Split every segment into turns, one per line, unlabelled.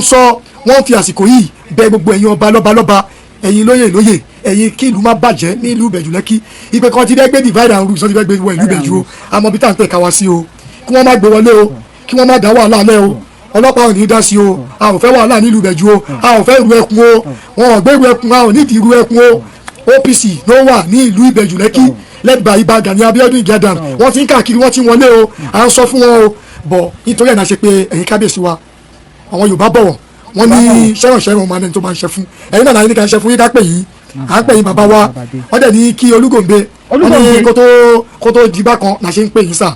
Sọ wọ́n fi àsìkò yìí bẹ gbogbo ẹ̀yin ọba lọ́balọ́ba, ẹ̀yin lóyè lóyè, ẹ̀yin kí ìlú má bàjẹ́ ní ìlú Ìbẹ̀jú Lẹ́kì, ìpè kan ti fẹ́ gbé divide and rule, sọ ti fẹ́ gbé wọ ìlú Ìbẹ̀jú o. Àmọ́ bí tá à ń tẹ̀ka wá sí o, kí wọ́n má gbé wọlé o, kí wọ́n má dá wàhálà lẹ́ o. Ọlọ́pàá ò ní dá sí o. A ò fẹ́ wàhálà nílùú Ìbẹ̀jú o. A ò fẹ́ ìrù ẹkùn o. Wọn ò gbé ìrù ẹkùn, a ò nídìí ìrù ẹkùn o. OPC ló wà ní ìlú Ìbẹ̀jú Lẹ́kì, led by Ìbà Gani Abiodun Ige Adams. Wọ́n ti ń káàkiri, wọ́n ti ń wọlé o. À ń sọ fún wọn o bọ̀ nítorí ẹ̀ náà ṣe pé ẹ̀yin kábíyèsí wa, àwọn Yorùbá bọ̀wọ̀, wọ́n ní sẹ́wọ̀n máa ní tó máa ń ṣe fún ẹ̀yin náà ní ká ṣe fún yín, ká pè yín. À ń pè yín, bàbá wa. Wọ́n dẹ̀ ní kí Olúgòǹbé, wọ́n ní kó tó di bákan là ṣe ń pè yín sà.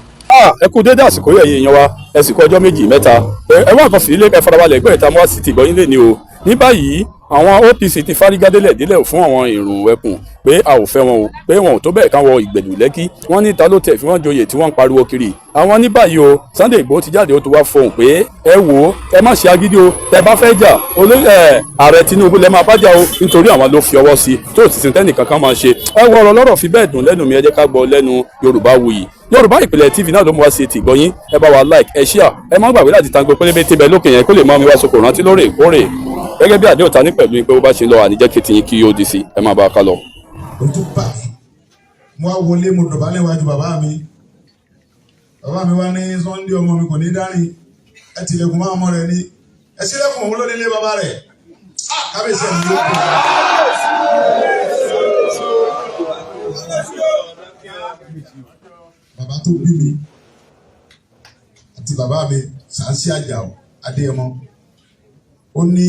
Ẹ kú dédé àsìkò yìí, ẹ̀yin èèyàn wa. Ẹ sì kú ọjọ́ méjì mẹ́ta. Ẹ wá nǹkan fìdílé, ẹ farabalẹ̀ gbọ́ ìta mọ́ sí ti gbọ́ yín lé ní o. Ní báyìí, àwọn OPC ti fárígádélẹ̀ délẹ̀ fún àwọn ìrùn ẹkùn pé a ò fẹ́ wọn o, pé wọn ò tó bẹ́ẹ̀ káwọn Ìgbẹ̀dù Lẹ́kì. Wọ́n ní ta ló tẹ̀ fi wọ́n joyè tí wọ́n ń pariwo kiri àwọn ní báyìí o. Sunday Igboho ti jáde, ó ti wá fọhùn pé ẹ wò ó, ẹ má ṣe agídí o. Tẹ bá fẹ́ jà, olóyè ààrẹ Tinubu lẹ máa bá jà o, nítorí àwọn ló fi ọwọ́ sí tó sì sin tẹ́nìkan kan máa ṣe. Ẹ wọ ọ̀rọ̀ lọ́rọ̀ fi bẹ́ẹ̀ dùn lẹ́nu mi. Ẹ jẹ́ ká gbọ́ lẹ́nu Yorùbá Wuyì. Yorùbá Ìpìlẹ̀ TV náà ló mú wá sí etí ìgbọ́yín. Ẹ bá wa like, ẹ share, ẹ má gbàgbé láti tango pélébé tibẹ̀ lókè yẹn kó lè mọ́ mi wá sokò rántí lóòrèkóòrè gẹ́gẹ́ bí àdéhùn ta ní pẹ̀lú pé ó bá ṣe lọ àníjẹ́ kí tiyín kí ó di sí. Ẹ má bá a ká lọ.
Ojú bà mí, mo wá wọlé, mo dọ̀bálẹ̀ wájú bàbá mi. Bàbá mi wá ní, "Sunday ọmọ mi kò ní dárìn. Ẹ tilẹ̀kùn máa ọmọ rẹ̀ ní, ẹ sílẹ̀kùn òun ló nílé bàbá rẹ̀." Kábíyèsí ẹ̀ ní ló kù. Bàbá tó bí mi àti bàbá mi Sàǹsì Àjàó Adéyẹmọ, ó ní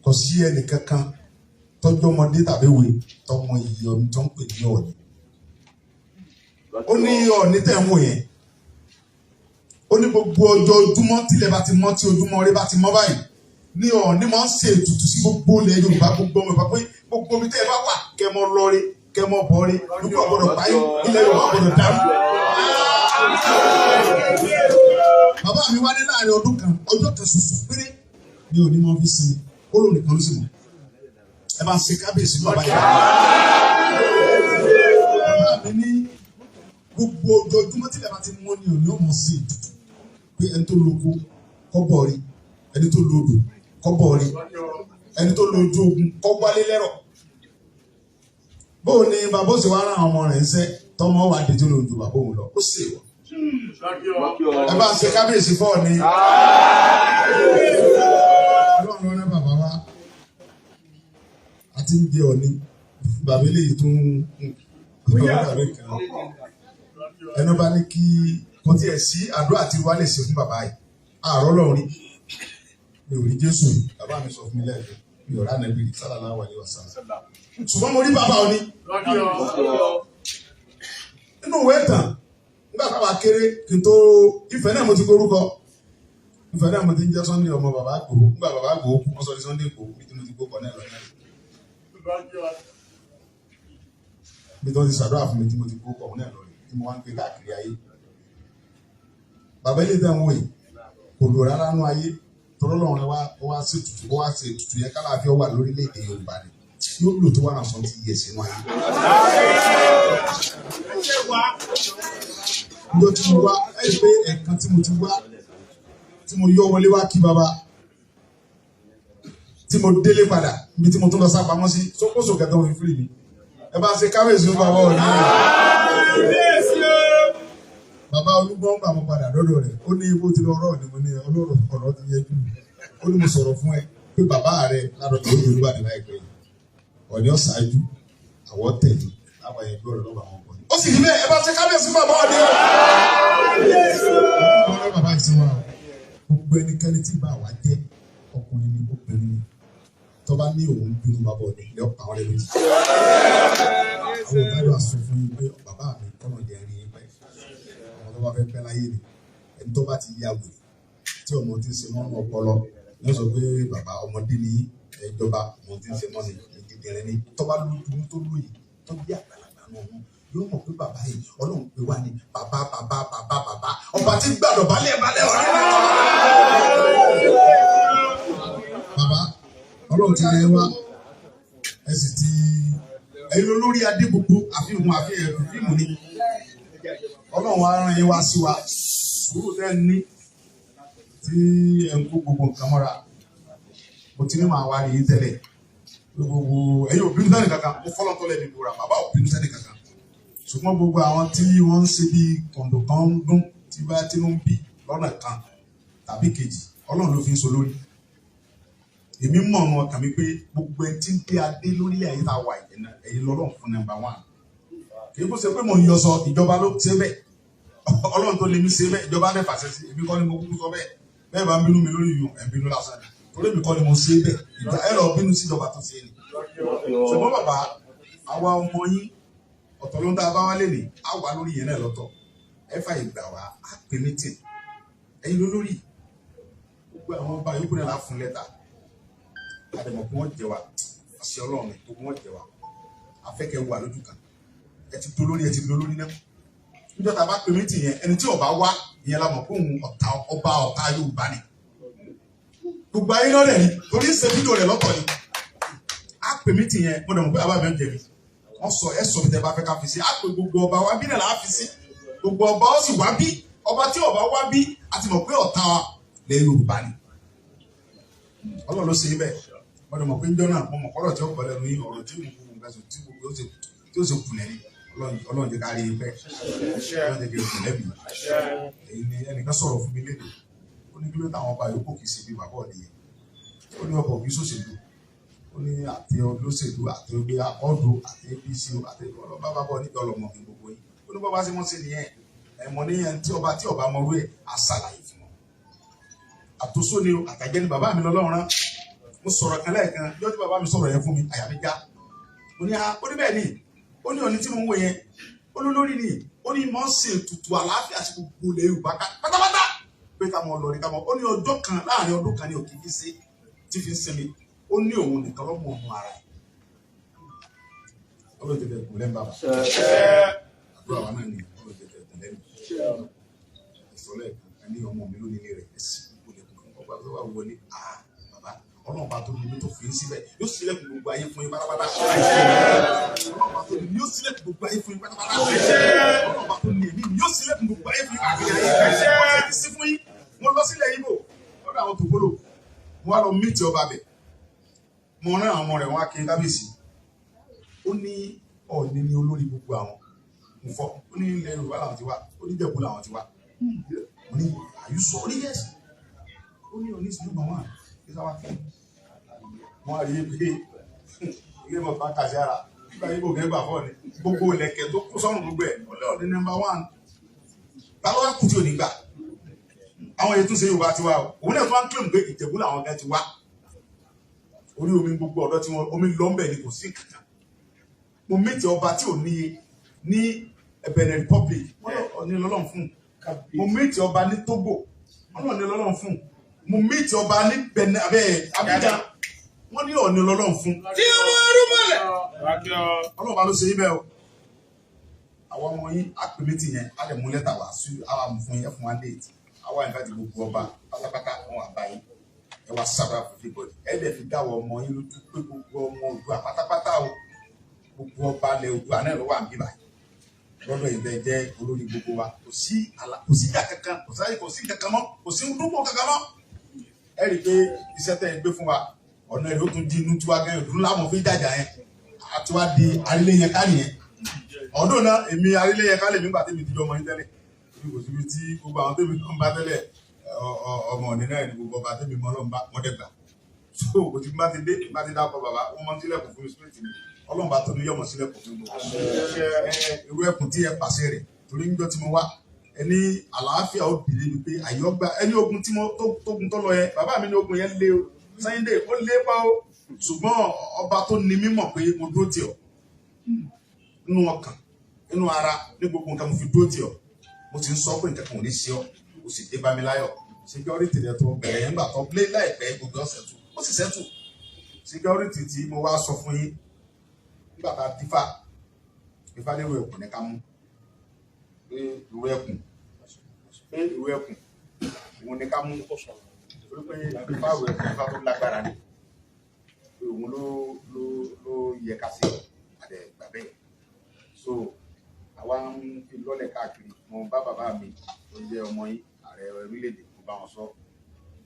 kò sí ẹnìkankan tọ́jú ọmọdé tàbí ìwé tọmọ iye ọdún tó ń pè ní Ọọ̀ni. Ó ní Ọọ̀ni tẹ̀ ń wò yẹn, ó ní gbogbo ọjọ́ ojúmọ́ tílẹ̀ bá ti mọ́, tí ojúmọ́ rí bá ti mọ́ báyìí ní Ọọ̀ni máa ń ṣe ètùtù sí gbogbo ilẹ̀ Yorùbá, gbogbo ọmọ Yorùbá, pé gbogbo ibi tẹ́ ẹ bá wà, kẹ́ mọ́ lọ́ọ́rẹ́, kẹ́ mọ́ bọ́ọ́rẹ́, dúpọ̀ gbọ́dọ̀ báyìí, ilẹ̀ Yorùbá gbọ́dọ̀ dàrú. Bàbá mi wá ní láàrin ọdún kan, ọjọ́ kan ṣoṣo péré ní òní máa fi sinmi, ó lóun nìkan ló sì mọ̀. Ẹ bá ń ṣe kábíyèsí bàbá yìí. Bàbá mi ní gbogbo ojoojúmọ́ tílẹ̀ bá ti mọ́ ní òní ọmọ sí ètùtù pé ẹni tó lóko kọ́ bọ̀ rí, ẹni tó lodò kọ́ bọ̀ rí, ẹni tó lójú ogun kọ́ wálé lẹ́rọ̀. Bóun ni bàbá òsì wa rán àwọn ọmọ rẹ̀ ń sẹ́ tọmọ wà dé tó lójú bàbá òun lọ, ó sì wọ̀. Ẹ bá ń ṣe kábíyèsí fọ́ ni. Ọlọ́run ló rán bàbá wa àti ń jẹ Ọ̀ní. Bàbá eléyìí tún ń kan ẹnu bá ní kí kò tiẹ̀ sí àdúrà tí wàá lè ṣe fún bàbá yìí. Àárọ̀ lọ́run rí, mi ò rí Jésù rí. Bàbá mi sọ fún mi lẹ́ẹ̀kan, mi ò rà nàbí sallallahu alaihi wasallam, ṣùgbọ́n mo rí bàbá Ọ̀ní nínú ìwé ìtàn nígbà táwa kéré. Kí n tó Ifẹ̀ náà mo ti gbórúkọ Ifẹ̀ náà, mo ti ń jẹ́ Sunday ọmọ bàbá Ìgbòho. Nígbà bàbá Ìgbòho kú, wọ́n sọ ní Sunday Ìgbòho. Bí tí mo ti gbókọ̀ náà lọ náà, bí tí wọ́n ti ṣàdúrà fún mi tí mo ti gbókọ̀ náà lọ rí, tí mo wá ń gbé káàkiri ayé. Bàbá ilé ìtàn wò yìí kò lò rárá nú ayé tọ́lọ́ lọ́run wá wá sí tutù, wá sí tutù yẹn kálàáfíà wà lórílẹ̀‐èdè Yorùbá ni yóò lò tó wà náà sọ ti yẹ sínú ayé. Níjọ́ tí mo wá, ẹ rí i pé ẹ̀ẹ̀kan tí mo ti wá, tí mo yọ wọlé wá kí bàbá, tí mo délé padà níbi tí mo tún lọ sá pamọ́ sí sókóso kẹta òfin fúri mi. Ẹ bá ṣe kábíyèsí fún bàbá Ọọ̀ni. Bàbá Olúgbọ́n gbà mo padà dọ́dọ̀ rẹ̀, ó ní ibo ti lọ ọ̀rọ̀ ni. Mo ní ọlọ́rọ̀ ọ̀rọ̀ ti yẹ jù. Ó ní mo sọ̀rọ̀ fún ẹ pé bàbá rẹ ládọ̀tà ó ní Olúbàdàn láìpẹ́ yìí, Ọ̀ní ọ̀ṣáájú, àwọ̀ tẹ̀lé láwọn ẹgbẹ́ ọ̀rọ̀ lọ́wọ́ àwọn ọkọ̀. Ó sì rí bẹ́ẹ̀. Ẹ bá ṣe kábíyèsí bàbá Ọọ̀ni o. Ọ̀rọ̀ bàbá yìí sí wa o. Gbogbo ẹnikẹ́ni tí bá wa jẹ́ ọkùnrin ni, obìnrin ni, tó bá ní òun bínú bàbá Ọọ̀ni ilé ọ̀pá ọ̀rẹ́ méjì. Àwọn òtájọ́ àsọ fún yín pé bàbá mi kọ́nà jẹ́ rí yín pẹ́. Àwọn tó bá fẹ́ pẹ́ láyé ni ẹni tó bá ti ya wèrè tí ọmọ ti ń ṣe mọ́nú ọpọlọ ní sọ pé bàbá ọmọdé ní ìjọba ọmọ tí ń ṣe mọ́ni ìdídìrín ni. Tó bá lójú tó lóye tó bí àgbàlagbà náà yóò mọ̀ pé bàbá yìí, Ọlọ́run pé wá ní bàbá bàbá bàbá bàbá ọba tí gbàdọ̀ balẹ̀ balẹ̀ ọ̀rẹ́. Bàbá, Ọlọ́run ti lẹ wá, ẹ sì ti ẹ̀yin olórí adé gbogbo àfihàn àfihàn fíìmù ni. Ọlọ́run á rán yín wá sí wa. Sùúrù tẹ́ ń ní Tí ẹ ń kó gbogbo nǹkan mọ́ra, mo ti ní màá wá nìyí tẹ́lẹ̀. Gbogbo ẹ̀yin ò bínú sẹ́ni kankan, mo fọ́lọ́ tọ́lẹ̀ mi búra, bàbá ò bínú sẹ́ni kankan. Ṣùgbọ́n gbogbo àwọn tí wọ́n ń ṣe bí kọ̀ǹdọ̀ kan ń dún tí bá tinú ń bí lọ́nà kan tàbí kejì, Ọlọ́run ló fi ń so lórí. Èmi mọ̀ ọ́n ọkàn mi pé gbogbo ẹni tí ń dé adé lórílẹ̀ ayé tá a wà ẹ̀yin lọ́lọ́run fún nọ́mbà 1. Kì í kó ṣe pé mò ń yọ sọ ìjọba ló ṣe bẹ́ẹ̀. Ọlọ́run tó lè mí ṣe bẹ́ẹ̀, ìjọba dẹ̀ fàṣẹ sí, èmi kọ́ ni mo kúkú sọ bẹ́ẹ̀. Bẹ́ẹ̀ bá ń bínú mi lórí ìyún, ẹ̀ ń bínú lásán ni. Torí èmi kọ́ ni mo ṣe bẹ́ẹ̀, ìjà ẹ lọ bínú sí ìjọba tó ṣe ni. Ṣùgbọ́n bàbá, àwa ọmọ yín, ọ̀tọ̀ ló ń dá a bá wá lé ní, á wà lórí yẹn náà lọ́tọ̀. Ẹ fàyè gbà wá, á pè mítìn. Ẹ̀yin ló lórí. Gbogbo àwọn ọba yòókù náà lá fún lẹ́tà. Àdèmọ̀ kí wọ́n jẹ wa, àṣẹ Ọlọ́run ni gbogbo wọn jẹ wa. Afẹ́kẹ́ wà lójú kan. Ẹ ti dolórí, ẹ ti dolórí náà. Níjọ́ tá a bá pè mítìn yẹn, ẹni tí ọba wá, ìyẹn la mọ̀ pé òun ọ̀tá ọba ọ̀tá Yorùbá ni. Gbogbo ayé náà rẹ̀ ni, torí ń ṣe fídíò rẹ̀ lọ́tọ̀ ni. Á pè mítìn yẹn, mo dẹ̀ mọ̀ pé bàbá mi ń jẹ̀bi. Wọ́n sọ ẹ sọ bí tẹ bá fẹ́ ká fi sí. Á pè gbogbo ọba wa bí náà là á fi sí. Gbogbo ọba ó sì wá bí. Ọba tí ọba wá bí, a ti mọ̀ pé ọ̀tá lẹ̀ Yorùbá ni. Ọlọ́run ló ṣe é bẹ́ẹ̀. Mo dẹ̀ mọ̀ pé njọ́ náà, mo mọ̀ kọ́rọ̀ tí ó kọ́ lẹ́nu yín, ọ̀rọ̀ tí mo tí ó ṣe kùlẹ̀ ni. Ọlọ́run jẹ́ ká rí i pẹ́. Ọlọ́run jẹ́ kí n kùlẹ̀ bí. Èyí ni ẹnìkan sọ̀rọ̀ fún mi lédè. Ó ní kí ló táwọn ọba yòókù kì í ṣe bí bàbá ọ̀nì yẹn. Ó ní ọkọ̀ kì í ṣòṣèlú. Ó ní àti olóṣèlú àti ogbé akọ́dù àti APC àti ọlọ́ba bàbá oníjọ́ ọlọ́mọ mi gbogbo yín. Ó ní bàbá ṣe wọ́n ṣe nìyẹn. Ẹ̀mọ́ níyẹn tí ọba tí ọba mọrú ẹ̀ á ṣàlàyé fún wọn. Àtòsó ni àtàjẹ́ ni bàbá mi lọ́lọ́run rán. Mo sọ̀rọ̀ kan lẹ́ẹ̀kan, yọ́ tí bàbá mi sọ̀rọ̀ yẹn fún mi, àyà mi já. Mo ní ó ní bẹ́ẹ̀ ni, ó ní òní tí mo ń wò yẹn, ó ní lórí ni, ó ní mọ̀ ń ṣe ètùtù àlàáfíà sí gbogbo ilẹ̀ Yorùbá pátápátá. Pé ká mọ̀ lọ ní ká mọ̀, ó ní ọjọ́ kan láàrin ọdún kan ní òkè fi ṣe tí fi ń sinmi, ó ní òun nìkan lọ́mọ ọmọ ara ẹ̀. Ọlọ́run tètè kù lẹ́nu bàbá. Àdúrà wa náà ni Ọlọ́run tètè kù lẹ́nu. Ìsọ̀lẹ̀ kan ní ọmọ mi lónìí rẹ̀ ẹ̀sìn gbogbo lẹ́kùn ọba tó wà wọlé. Bàbá, Ọlọ́run bá tó ní mi tó fi ń síbẹ̀ yóò sílẹ̀kùn gbogbo ayé fún yín pátápátá. Ọlọ́run bá tó ní mi yóò sílẹ̀kùn gbogbo ayé fún yín pátápátá. Ọlọ́run bá tó ní èmi mi yóò sílẹ̀kùn gbogbo ayé fún yín pátápátá. Wọ́n ti sí fún yín. Mo lọ sílẹ̀ Ìgbò lọ́dọ̀ àwọn tòbólò. Mo wá lọ mítì ọba bẹ̀. Mo rán àwọn ọmọ rẹ̀ wọ́n á kí kábíyèsí. Ó ní Ọọ̀ni ni olórí gbogbo àwọn. Mo fọ́. Ó ní ilẹ̀ Yorùbá làwọn ti wá. Ó ní Ìjẹ̀bú làwọn ti wá. Mo ní àyùsọ ó ní yẹ́sì. Ó ní Ọọ̀ni ìsìnkú àwọn wọ́n rí pé ilé mọ̀ bá kàṣẹ ara nígbà yìí kò gẹ́ gbà fọ́ ni gbogbo ilẹ̀kẹ̀ tó kó sọ́run gbogbo ẹ̀ ọlọ́ọ̀ni nọ́mbà 1. Ta ló wá kù tí ò ní gbà? Àwọn èyí tún ṣe Yorùbá ti wá o. Òun náà tó wá ń kílòmù pé Ìjẹ̀bú làwọn gan ti wá. Orí omi gbogbo ọ̀dọ́ tí wọ́n omi lọ ń bẹ̀ ni kò sí kankan. Mo méjì ọba tí ò níye ní Benin Republic, wọ́n ní lọ́lọ́run fún. Mo méjì ọba ní Togo, wọ́n ní lọ́lọ́run fún. Mo méjì ọba ní Benin abẹ́ Abidjan, wọ́n ní Ọọ̀ni lọ́lọ́run fún.
Tí ó mọ orú mọ́lẹ̀.
Ọlọ́run bá ló ṣe yín bẹ́ẹ̀ o. Àwọn ọmọ yín á pè mí tì yẹn, á lè mú lẹ́tà wá sí àwa mú fún yín, ẹ fún wa déètì. Àwa ìfẹ́ ti gbogbo ọba pátápátá wọn wà báyìí. Ẹ wá sábà fún everybody. Ẹ dẹ̀ fi dáwọ́ ọmọ yín lójú pé gbogbo ọmọ Oòduà pátápátá o. Gbogbo ọba ilẹ̀ Oòduà náà ló wà ń bíbà. Lọ́dọ̀ ìbẹ̀ jẹ́ olórí gbogbo wa. Kò sí ìjà kankan, kò sáyé, kò sí kankan mọ́, kò sí dúpọ̀ kankan mọ́. Ẹ rí i pé iṣẹ́ tẹ́ ẹ gbé fún wa, ọ̀nà èrò tún di inú tiwa gan, ìdúró láwọn fi jàjà yẹn àti wá di arílé yẹn ká nìyẹn. Ọdún náà èmi arílé yẹn ká lè nígbà tèmi ti jọ ọmọ yín tẹ́lẹ̀. Èmi kò síbi tí gbogbo àwọn tèmi náà ń bá tẹ́lẹ̀ ọmọ ọ̀nì náà ni gbogbo ọba tèmi mọ́ ọlọ́run bá wọ́n dẹ̀gbà. So kò tí bá ti dé bá ti dákọ̀ bàbá wọ́n máa ń sílẹ̀kùn fún mi straight ni. Ọlọ́run bá tó ní yọ̀mọ̀ sílẹ̀kùn fún mi. Irú ẹkùn tí ẹ pàṣẹ rẹ̀ torí níjọ́ tí mo wá ẹni àlàáfíà ó dìde ni pé àyọ̀gbà ẹni ogun tí mo tógun tó lọ yẹn bàbá mi ní ogun yẹn lé o. Sunday ó lé pa ó ṣùgbọ́n ọba tó ní mímọ̀ pé mo dúró tì ọ́ nínú ọkàn nínú ara ní gbogbo nǹkan mo fi dúró tì ọ́ mo ti ń sọ pé nǹkan kan ò ní ṣe ọ́ o sì dé bá mi láyọ̀ security rẹ̀ tó bẹ̀rẹ̀ yẹn gbà tó lé láìpẹ́ gbogbo ọ̀sẹ̀ tù ó sì sẹ́tù security tí mo wá sọ fún yín nígbà tá a dífá ifá lérò ẹkùn ní ká mú pé ìró ẹkùn pé ìró ẹkùn òun ní ká mú torí pé ifá ìró ẹkùn ifá tó lágbára ni pé òun ló ló ló yẹ ká sí àdẹ gbà bẹ́ẹ̀. So àwa ń fi lọ́lẹ̀ káàkiri. Mo bá bàbá mi tó jẹ́ ọmọ yín ààrẹ orílẹ̀-èdè, mo bá wọn sọ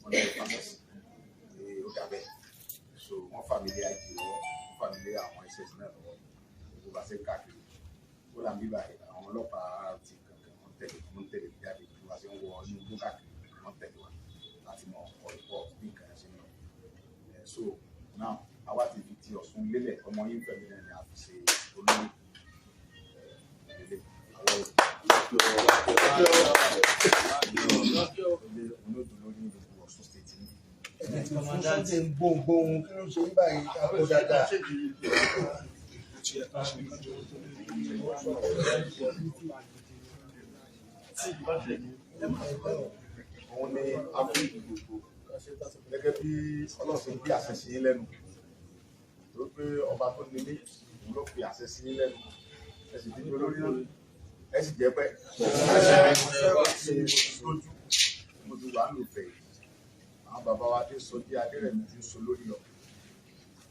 Wọ́n ní ìfàmẹ́sì ó dàbẹ̀. So wọ́n fà mí lé IG lọ́wọ́, wọ́n fà mí lé àwọn SS náà lọ́wọ́. Gbogbo bá ṣe ń káàkiri. Ó là ń bíbà àwọn ọlọ́pàá ti kankan wọ́n tẹ̀lé, wọ́n tẹ̀lé jáde bí wọ́n ṣe ń wọ inú igbó káàkiri, wọ́n tẹ̀lé wa láti mọ ọ̀pọ̀ bí nǹkan ṣe ń lọ. So now àwa ti fi ti Ọ̀ṣun lélẹ̀, ọmọ yín fẹ́mi náà ni a fi ṣe olórí lélẹ̀. Àwọn olóòdù lórí ní gbogbo Ọ̀ṣun state ní.
Sunday ń gbóhùngbóhùn kí ló ń ṣe yín báyìí àpò dáadáa.
Òun ni a fi gẹ́gẹ́ bí Ọlọ́run ṣe gbé àṣẹ sí yín lẹ́nu, torí pé ọba tó nílé òun ló fi àṣẹ sí yín lẹ́nu, ẹ sì dídí olórí náà, ẹ sì jẹ́ pẹ́. Ṣe lójú mo ti wà lófẹ̀ yìí, àwọn bàbá wa ti ń sọ bí Adérẹ̀mí ti ń sọ lórí lọ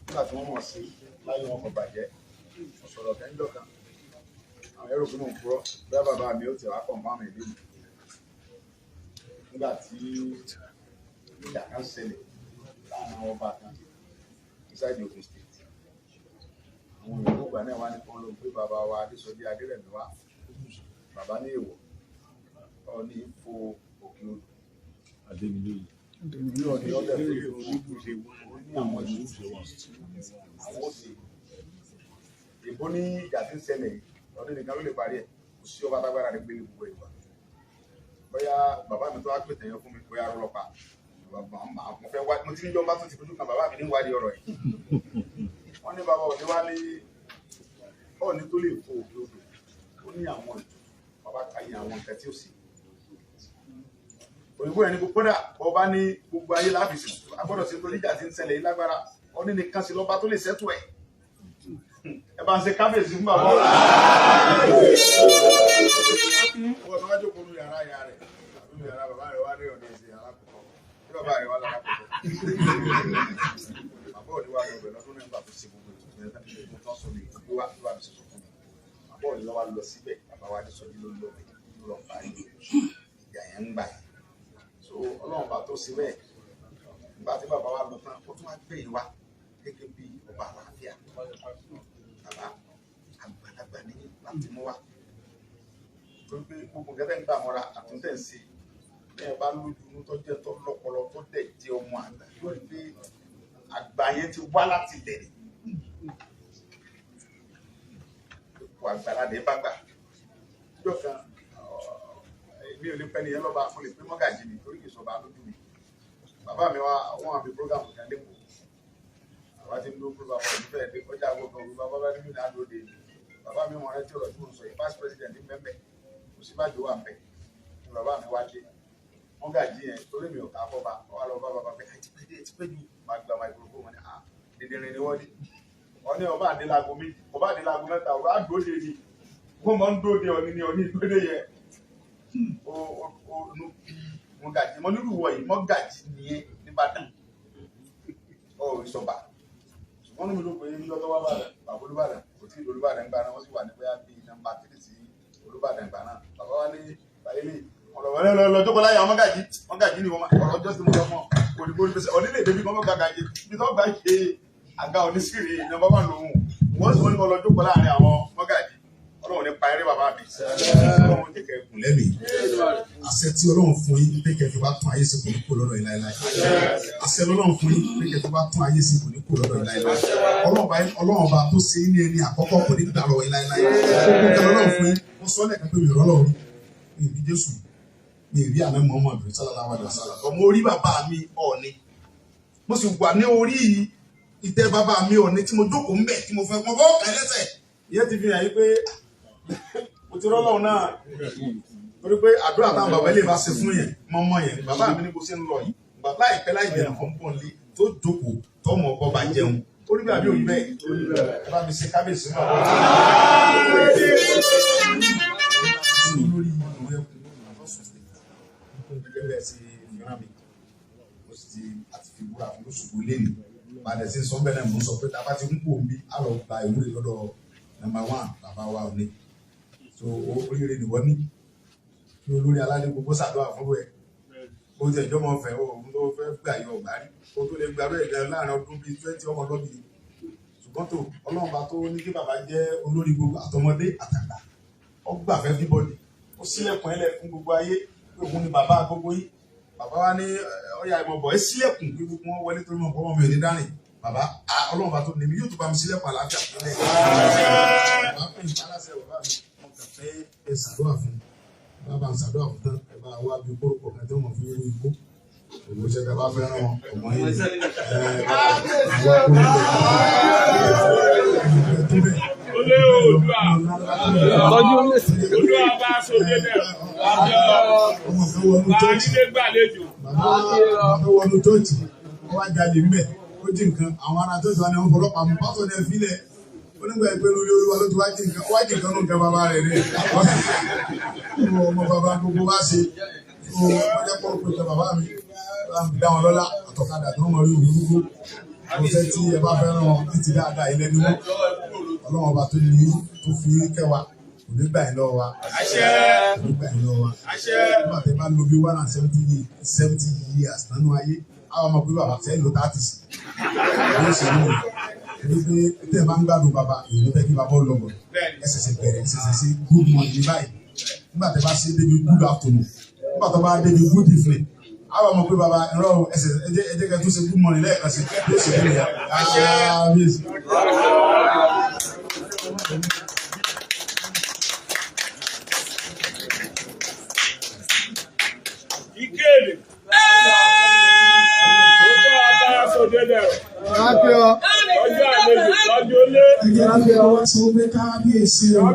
nígbà tí wọ́n mọ̀ sí láyé wọn kò bàjẹ́. Mo sọ̀rọ̀ kẹ́ńdọ̀ kan, àwọn ẹrù pé mò ń purọ́ bí bàbá mi ó ti wá pọ̀ mọ́ àmì ìlú mi nígbà tí ìjà kan ṣẹlẹ̀ láàrin àwọn ọba kan inside Ogun State. Àwọn òyìnbó ìgbà náà wá ní kí wọ́n lọ gbé bàbá wa Adésọjí Adérẹ̀mí wá. Bàbá ní èèwọ̀ Ọọ̀ni fo òkè odò ní ọ̀dẹ̀ ọ̀dẹ̀ tó lè fo ní àwọn ìlú àwọn òsè ìbò ní ìjà tí ń ṣẹlẹ̀ yìí, ọdún nìkan ló lè parí ẹ̀, kò sí ọba tágbára rẹ̀ gbé gbogbo ìwà. Bóyá bàbá mi tó wá pètè yẹn fún mi, bóyá rọlọpàá mo fẹ́ wá, mo ti ní jọba tó ti fojú kan bàbá mi ní wádìí ọ̀rọ̀ yìí. Wọ́n ní bàbá òní wá ní Ọọ̀ni tó lè fo òkè odò, ó ní àwọn ètùtù, bàbá ka iye àwọn nǹkan tí ó sì. Òyìnbó yẹn ní kódà ọba ní gbogbo ayé láàfin agbọ́dọ̀ sí torí ìjà tí ń ṣẹlẹ̀ yìí lágbára, Ọọ̀ni nìkan sí lọ́ba tó lè ṣẹ́tù ẹ̀. Ẹ bá ń ṣe kábíyèsí fún bàbá ọ̀la. Wọ́n tó wá jókòó nu yàrá ìyá rẹ̀ àbí nu yàrá bàbá rẹ̀ wá ní ọ̀dẹ̀ ìṣe alákọ̀ọ́kọ́. Bí bàbá rẹ̀ wá lálákọ̀ọ́kọ́. Bàbá òní wá lọ bẹ̀ lọ́dún náà nígbà tó ṣe gbogbo ètò yẹn tán ní gbogbo tó ń sọ ní gbogbo wá tó bá mi sọ̀sọ̀ fún mi. Bàbá òní lọ́wọ́ lọ síbẹ̀, bàbá wa Adésọjí ló lọ bẹ̀ ló lọ parí ìjà yẹn ń gbà. So Ọlọ́run bá tó ṣe bẹ́ẹ̀, nígbà tí bàbá wa lọ tán, ó tún wá gbé yìí wá gẹ́gẹ́ bí ọba àlàáfíà. Bàbá àgbàlagbà ní láti mú wa torí pé gbogbo nǹkan tẹ́ ń gbà mọ́ra àtúntẹ̀ ń ṣe ní ẹ bá lójú inú tó jẹ́ tó lọ́pọlọ tó dẹ̀ jẹ́ ọmọ àgbà yóò rí pé àgbà yẹn ti wá láti ilẹ̀ ni. Ipò àgbàlá dé bá gbà níjọ́ kan, mi ò lè pẹ́ nìyẹn lọ́ba, mo lè pé mọ́gàjì ni torí kì í sọ̀ba lójú mi. Bàbá mi wá wọ́n àfi program kan lẹ́kọ̀ọ́, bàbá ti ń dúró pé bàbá òní fẹ́ẹ́ dé kọjá gbogbo ọ̀gbìn, bàbá bá nínú ìdáná òde. Bàbá mi mọ̀ rántí ọ̀rọ̀ tí mo sọ yìí, vice president ní mẹ́mẹ́ Ọ̀ṣínbàjò wà mẹ́ ni bàbá mi wá dé. Mọ́gàjì yẹn torí mi ò ká fọ́ba, wà lọ bá bàbá pé àti pé dé ti pé jù, máa gba microphone wọn ni à dídìrín ni wọ́n dé. Wọ́n ní ọba àdélago méjì, ọba àdélago mẹ́ta, ọba àdóde ni wọ́n máa ń dóde ọ̀ní ni ọ̀ní ìdóde yẹn. Ó ó nú bí mọ́gàjì mo nílùú wọ̀ yìí, mọ́gàjì nìyẹn nìbàdàn ọ̀ ìsọ̀bà. Wọ́n ní mi ló pé ní lọ́tọ́ wá bàdàn, bàbá Olúbàdàn kò tí ì Olúbàdàn gbà náà, wọ́n sì wà ní bóyá bíi nọ́mbà 3 sí Olúbàdàn gbà náà. Bàbá wa ní bàyẹ́lì ọ̀rọ̀ lọ jókòó láyé àwọn mọ́gàjì, mọ́gàjì ni wọ́n ọ̀rọ̀ jọ́sìn mú lọ́mọ òdìbò olùfẹsẹ̀ onílé èdè bí wọ́n mọ́gàjì bí tó gbà ṣe àga oníṣìírí nọ́mbà wà lóhùn. Wọ́n sì wọ́n ní wọ́n lọ jókòó láàrin àwọn mọ́gàjì. Ọlọ́run ní pa eré bàbá mi. Ọlọ́run jẹ́ kẹ́
gùn lẹ́mìí. Àṣẹ tí Ọlọ́run fún yín pé kẹ́ fi wá tún ayé sí kò ní kó lọ́dọ̀ yín láéláé. Àṣẹ Ọlọ́run fún yín pé kẹ́ fi wá tún ayé sí kò ní kó lọ́dọ̀ yín láéláé. Ọlọ́run bá tó ṣe ní ẹni àkọ́kọ́ kò ní gbà lọ́wọ́ yín láéláé. Gbogbo kẹ́ Ọlọ́run fún yín, mo sọ lẹ́ẹ̀kan pé mi ò rọ́lọ́run, mi ì rí Jésù, mi ì rí àná Muhammadu sallallahu alaihi wasallam. Mo rí bàbá mi Ọọ̀ni, mo sì wà ní orí ìtẹ́ bàbá mi Ọọ̀ni tí mo jókòó ń bẹ̀ tí mo fẹ́ mo fọ́ kàn lẹ́sẹ̀.
Ìyẹn ti fi hàn yín pé mo ti rọ́lọ́run náà torí pé àdúrà táwọn bàbá ilé bá ṣe fún yẹn mọ́mọ́ yẹn bàbá mi ní bó ṣe ń lọ yìí bàbá láìpẹ́ láì jẹun kan pọ̀ nílé tó jókòó tọmọ ọkọ bá jẹun ó rí bàbí òyìn bẹ́ẹ̀ ẹ bá mi ṣe kábíyèsí náà.
Olórí ìlú ẹkùn lọ́sùn gẹ́gẹ́ bẹ́ẹ̀ ti fi rán mi, mo sì ti àti fi wúrà fún lóṣùgbò lẹ́nu padà sí sọ́nbẹ́ náà. Mo sọ pé tá a bá ti ń kó omi á lọ gba ìwúre lọ́dọ̀ nọ́mbà 1 bàbá wa ò ní. So oríire ni wọ́n ní kí olórí aládé gbogbo ṣàdúrà fún ẹ. Bó ti ẹjọ́ mọ̀ fẹ́ òun tó fẹ́ gbà yọ ọ̀gbá rí kó tó lè gbàrú ẹ̀dá láàrin ọdún bíi 20 ọmọ lọ́bì. Ṣùgbọ́n tó Ọlọ́run bá tó ní kí bàbá jẹ́ olórí gbogbo àtọmọdé àtàgbà, ó gbà fẹ́ everybody, ó sílẹ̀kùn ẹlẹ̀ fún gbogbo ayé pé òun ni bàbá gbogbo yìí. Bàbá wa ní ọyà ìmọ̀ bọ̀, ẹ sílẹ̀kùn pé gbogbo wọn wọlé torí mọ̀ pé ọmọ mi ò ní dárìn. Bàbá, Ọlọ́run bá tó ní mi yóò tó bá mi sílẹ̀kùn àlàáfíà fún ẹ. Bàbá pè ní aláṣẹ bàbá mi, wọn kàn fẹ́ ẹ ṣàdúrà fún bàbá, ń ṣàdúrà fún tán, ẹ bá wá bí kórópọ̀ kan tí wọ́n fi wú igbó òwò ṣe bá fẹ́ràn wọn ọmọ yìí ẹ wá kórópọ̀ tó bẹ̀.
Olé Oòduà. Oòduà bá sóde dẹ̀.
Ọmọ kan wọnú
Bá
chọ́ọ̀chì.
nílé gbàlejò.
Bàbá wọnú chọ́ọ̀chì, ó wá jalè ńbẹ̀, ó jí nǹkan. Àwọn ará chọ́ọ̀chì wa ni wọ́n fọlọ́pàá mú. Pásọ̀ ní ẹ fílẹ̀, ó nígbà pé lórí Olúwa ló ti wá jí nǹkan, ó wá jí nǹkan nù nǹkan bàbá rẹ̀ rẹ̀ ọmọ bàbá gbogbo wa ṣe tó wọ́n jẹ́ pọ̀ pé bàbá mi bá ń dá wọn lọ́lá àtọ̀kadà tó ń mọ̀ rí òun gbogbo. Mo fẹ́ tí ẹ bá fẹ́ràn wọn ní ti dáadáa ilẹ̀ ni wọ́n. Ọlọ́run ọba tó ní tó fi kẹwàá kò ní gbà yín lọ́wọ́ wa, kò ní gbà yín lọ́wọ́ wa. Nígbà tẹ́ bá lo bí 170 years nínú ayé, àwọn ọmọ pé bàbá tẹ́ lò 30 sí bí ó ṣe ní òun torí pé tẹ́ ẹ bá ń gbádùn bàbá èyí ló fẹ́ kí bàbá ó lọ bọ̀. Ẹ ṣẹ̀ṣẹ̀ bẹ̀rẹ̀, ẹ ṣẹ̀ṣẹ̀ ṣe good morning ní báyìí. Nígbà tẹ́ bá ṣe débi good afternoon, nígbà tó bá débi good evening, àwọn ọmọ pé bàbá ẹ̀rọ ẹsẹ̀ ẹ jẹ́ kẹ́ tó ṣe good morning lẹ́ẹ̀kan sí bí ó ṣe ní ìyá kábíyèsí.
Ìkéde. Oòduà bá sóde dẹ̀. Ọjọ́ àlejò lọ́jọ́ lé.
Ẹ jẹ́ kí ọwọ́ sọ pé kábíyèsí o.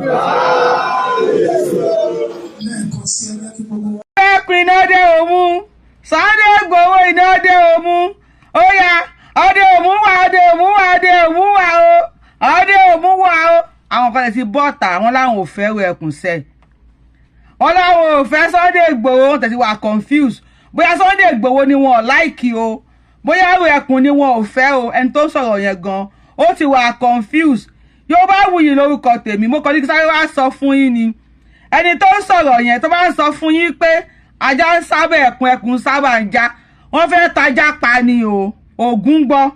Lẹ́ẹ̀kan sí, ẹ jẹ́ kí gbogbo wa.
Ẹkùn iná dé òmu, Sunday Igboho iná dé òmu, ó yá, ọdẹ òmu wà, ọdẹ òmu wà, ọdẹ òmu wà o, ọdẹ òmu wà o. Àwọn kan ti bọ́ọ̀tà, àwọn láwọn ò fẹ́ ru ẹkùn sẹ́, wọ́n láwọn ò fẹ́ Sunday Igboho. Wọ́n tẹ̀sí wà confused bóyá Sunday Igboho ni wọn ò like o, bóyá ru ẹkùn ni wọn ò fẹ́ o. Ẹni tó sọ̀rọ̀ yẹn gan, ó ti wà confused. Yorùbá Wuyì lórúkọ tèmi. Mo kàn ní kí sáré wá sọ fún yín ni, ẹni tó ń sọ̀rọ̀ yẹn, tó bá ń sọ fún yín pé ajá ń sábà ẹkùn, ẹkùn sábà ń já, wọ́n fẹ́ tajá pa ni o. Ògún gbọ́,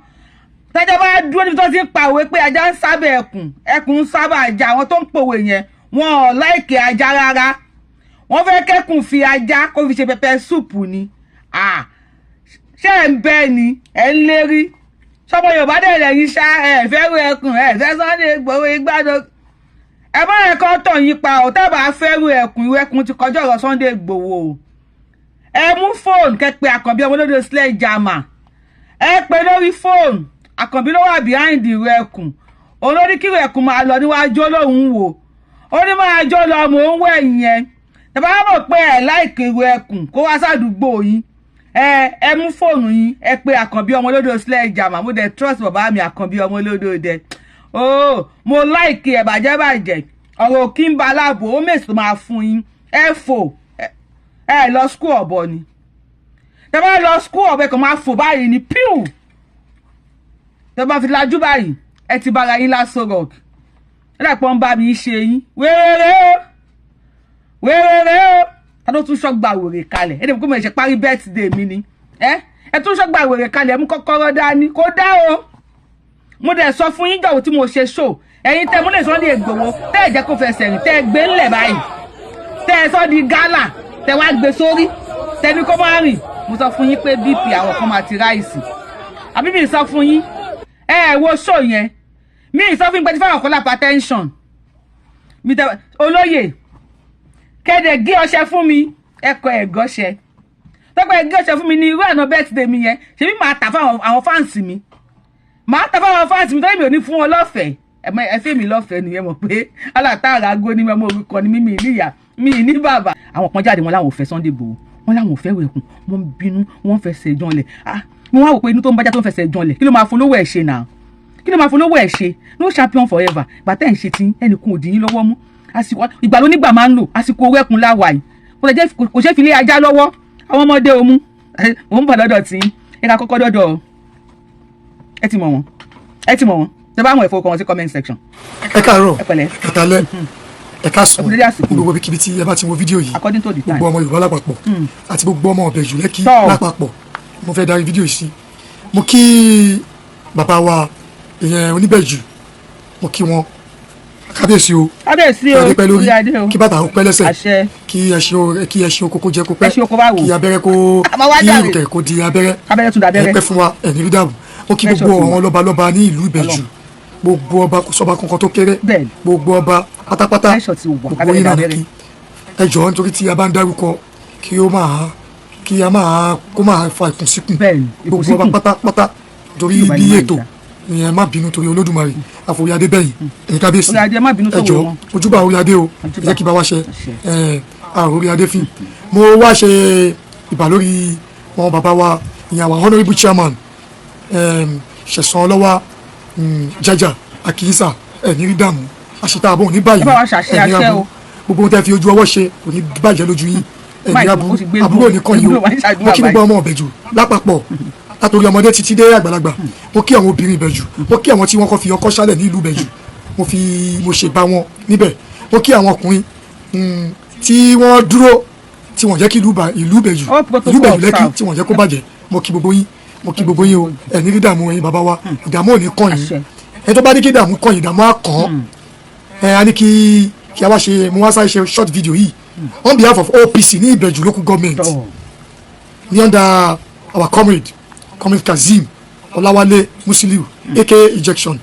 tẹ́jọ́ bá dúró níbi tó ti ń pa òwe pé ajá ń sábà ẹkùn, ẹkùn ń sábà já, àwọn tó ń pòwe yẹn, wọn ò like ajá rárá. Wọ́n fẹ́ kẹ́kùn fi ajá kó fi ṣe pepper soup ni. Ṣé ẹ̀ ń bẹ́ ni ẹ̀ ń lérí sọmọ Yorùbá dẹ̀ lẹ́yìn ṣá? Ẹ̀ fẹ́ ru ẹkùn, ẹ̀ fẹ́ Sunday Igboho igbádùn, ẹ bá yẹn kọ́ tọ̀ yín pa ọ̀. Tẹ́ bá fẹ́ ru ẹkùn, ìwé ẹkùn ti kọjá ọ̀rọ̀ Sunday Igboho o. Ẹ mú fóònù kẹ́ pé Àkànbí ọmọlódé sledgehammer, ẹ pè lórí fóònù. Àkànbí ló wà behind ìrù ẹkùn. Olórí kí ìrù ẹkùn máa lọ níwájú, olóhùn wò ó ní máa jó lọ, mò ń wẹ̀ yẹn. Tẹ́ bá mọ̀ pé ẹ like ìrù ẹkùn kó wá sádùúgbò yín, ẹ mú fóònù yín, ẹ pé Àkànbí ọmọlódé sledgehammer. Mo dẹ̀ trust bàbá mi Àkànbí ọmọlódé dẹ oh, mo like ẹ bàjẹ́ bàjẹ́. Ọ̀rọ̀ kí ń ba aláàbò ó mèsì máa fún yín. Ẹ fò, ẹ lọ school ọ̀bọ ni. Tẹ bá lọ school ọ̀bẹ kan máa fò báyìí ní píù. Tẹ bá fi lajú báyìí, ẹ ti bára yín lásán rock. Ẹ dàpọ̀ ń bá mi ṣe yín wéré o, wéré o. Ta ló tún ṣọ́gbà wèrè kalẹ̀? Ẹ dẹ̀ kó mo ṣe parí birthday mi ni. Ẹ tún ṣọ́gbà wèrè kalẹ̀, ẹ mú kọ́kọ́rọ́ dání kó dá o. Mo dẹ̀ sọ fún yín jọ̀wọ́ tí mo ṣe show, ẹ̀yin tẹ́ mo lè Sunday Igboho, tẹ́ ẹ̀ jẹ́ kó fẹsẹ̀ rìn, tẹ́ ẹ gbé ńlẹ̀ báyìí, tẹ́ ẹ sọ di gálà, tẹ́ wá gbé sórí, tẹ́ ní kó má rìn. Mo sọ fún yín pé BP àwọn kan máa ti rise. Àbí mi sọ fún yín? Ẹ ẹ wo show yẹn, mi sọ fún yín pé tí fáwọn kan lápá tension mi tẹ olóyè kéde gé ọṣẹ fún mi, ẹ kọ ẹ̀gọ́ṣẹ tọ́pẹ́ gé ọṣẹ fún mi ní irú àná birthday mi yẹn. Ṣebí màá tà fún àwọn fans mi, màá tà fún àwọn fans mi torí mi ò ní fún wọn lọ́fẹ̀ẹ́. Ẹ fẹ́ mi lọ́fẹ̀ẹ́ ni. Ẹ mọ̀ pé alátàrà ago ni mo, orúkọ ni mímì níyà mi ní bàbá. Àwọn kan jáde, wọn láwọn ò fẹ́ Sunday Igboho, wọn láwọn ò fẹ́ wẹ̀kùn, wọ́n ń bínú, wọ́n ń fẹsẹ̀ janlẹ̀. Ah, mo wá wò pé inú tó ń bájá tó ń fẹsẹ̀ janlẹ̀, kí ló máa folówó ẹ̀ ṣe náà? Kí ló máa folówó ẹ̀ ṣe? No champion forever. Gbàtẹ́ ń ṣe tí ẹnìkan ò dín yín lọ́wọ́ mú, àsìkò ìgbà ló nígbà máa ń lò. Àsìkò owó ẹkùn láwà yìí, kò ṣe fi lé ajá lọ́wọ́. Àwọn ọmọdé omu, mò ń bọ̀ lọ́dọ̀ tí ẹ ká kọ́kọ́ dọ́dọ̀. Ẹ ti mọ̀ wọ́n, ẹ ti mọ̀ wọ́n. Tẹ bá àwọn ẹ̀fọ́ kan sí comment section.
Ẹ káàárọ̀.
Ẹ pẹ̀lẹ́.
Ẹ kálẹ́. Ẹ káàsán.
Ẹ kú dédé àsìkò.
Ní gbogbo ibikíbi tí ẹ bá ti wo fídíò yìí,
According to the time.
gbogbo ọmọ Yorùbá lápapọ̀ àti gbogbo ọmọ Ìbẹ̀jú Lẹ́kì lápapọ̀, mo fẹ́ darí fídíò yìí sí. Mo kí bàbá wa, ìyẹn Oníbẹ̀jù, mo kí wọn, kábíyèsí o.
Kábíyèsí o.
Kí adé pẹ́ lórí,
Orí adé o.
kí bàtà ó pẹ́ lẹ́sẹ̀,
Àṣẹ.
kí ẹṣin oko kó jẹ kó pẹ́,
Ẹṣin oko báwo?
kí abẹ́rẹ́ kó
Àmọ́ wá
kí
jàre.
ìrùkẹ̀ kó di abẹ́rẹ́.
Kábẹ́rẹ́ tún dabẹ́rẹ́.
Ẹ pẹ́ fún wa, ẹ̀ní rí dààmú. Mo kí
Pressure
gbogbo
ti wà.
àwọn lọ́balọ́ba ní ìlú Ìbẹ̀jú, gbogbo ọba, kò sọ́ba kankan tó kéré, gbogbo ọba pátápátá,
Pressure ti wà.
gbogbo
Kábẹ́rẹ́
yín náà
dabẹ́rẹ́.
kí ẹ jọ̀ọ́, nítorí tí a bá ń dárúkọ kí ó máa kí a máa kó máa fa ìkùnsíkùn, gbogbo ọba
Ìkùnsíkùn.
pátápátá, torí
Yorùbá
bí
ni máa ń
ètò
jà.
ìyẹn, má bínú torí Olódùmarè, àforí adé bẹ́yìn, ẹ̀yin kábíyèsí.
Orí adé, má bínú
Ẹ
sọ̀rọ̀
jọ̀ọ́,
wọn.
ojúbà orí adé o, ẹ jẹ́ kí bá wa ṣe ẹ àrùn orí adé fín. Mo wá ṣe ìbà lórí wọn bàbá wa, ìyẹn àwọn honourable chairman, Ṣẹ̀san Ọlọ́wà Jaja Akíyísà, ẹ̀ ní rí dààmú, àṣetá àbọ̀ òní báyìí.
Ẹ bá wa ṣàṣẹ
Ẹ̀ ní
àṣẹ
aburú.
o.
Gbogbo ohun tẹ́ fi ojú ọwọ́ ṣe kò ní bàjẹ́ lójú yín, ẹ̀ ní
Mike,
aburú.
ó ti gbé
Àbúrò ní kàn yìí o.
gbé wá ní ṣàdúrà
Mo kí gbogbo
báyìí.
ọmọ Ìbẹ̀jú lápapọ̀, látòrí ọmọdé títí dé àgbàlagbà. Mo kí àwọn obìnrin Ìbẹ̀jú, mo kí àwọn tí wọ́n kọ́ fi ọkọ́ ṣálẹ̀ ní ìlú Ìbẹ̀jú, mo fi mo ṣe bá wọn níbẹ̀. Mo kí àwọn ọkùnrin tí wọ́n dúró, tí wọ́n jẹ́ kí ìlú Ìbẹ̀jú,
All protocol
ìlú Ìbẹ̀jú Lẹ́kì,
observed.
tí wọ́n jẹ́ kó bàjẹ́. Mo kí gbogbo yín, mo kí gbogbo yín o. Ẹ̀ ní rí dààmú. Ẹ̀yin bàbá wa, ìdààmú ò ní kàn yín.
Àṣẹ.
Ẹ tó bá ní kí ìdààmú kàn yín, ìdààmú á kàn án. Ẹ a ní kí a wá ṣe, mo wá sáré ṣe short video yìí on behalf of OPC ní Ìbẹ̀jú local government, ní under our comrade Kazeem Ọláwálé Musiliu, aka Injection.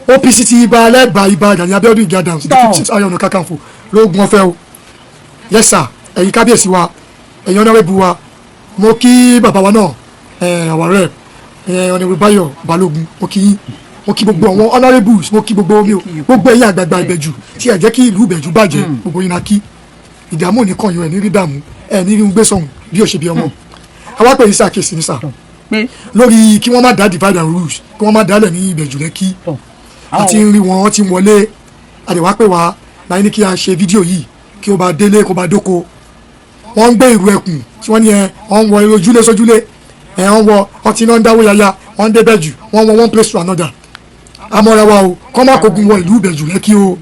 OPC ti ibà alẹ́gbà ibà Gani Abiodun Ige Adams, the 15th Ààrẹ Ọ̀nà Kakanfò lóògùn ọ̀fẹ́ o. Yes sir. Ẹ̀yin kábíyèsí wa, ẹ̀yin honourable wa, mo kí bàbá wa náà, our rep, Honourable Báyọ̀ Balógun, mo kí yín. Mo kí gbogbo àwọn honourables, mo kí gbogbo mi o, gbogbo ẹ̀yin àgbààgbà Ìbẹ̀jú tí ẹ jẹ́ kí ìlú Ìbẹ̀jú bàjẹ́, gbogbo yín na kí. Ìdààmú ò ní kàn yín, ẹ̀ ní rí dààmú, ẹ̀ ní rí ń gbé sọ̀hún bí ó ṣe bí ọmọ. Àwa pè yín sí àkíyèsí ní sà,
Pé
lórí kí wọ́n má dá divide and rules, kí wọ́n má dálẹ̀ ní Ìbẹ̀jú Lẹ́kì. Àti ń rí wọn, wọ́n ti ń wọlé àdèwà pé wá láyé ní kí a ṣe fídíò yìí kí ó bá délé kó bá dóko. Wọ́n ń gbé ìrù ẹkùn tí wọ́n ní ẹ wọ́n ń wọ ojúlé sójúlé, ẹ wọ́n wọ wọ́n ti náà ń dáwó yaya, wọ́n ń débẹ̀ jù, wọ́n wọ one place to another. Amọ̀ra wa o, kọ́ má kógun wọ ìlú Ìbẹ̀jú Lẹ́kì o,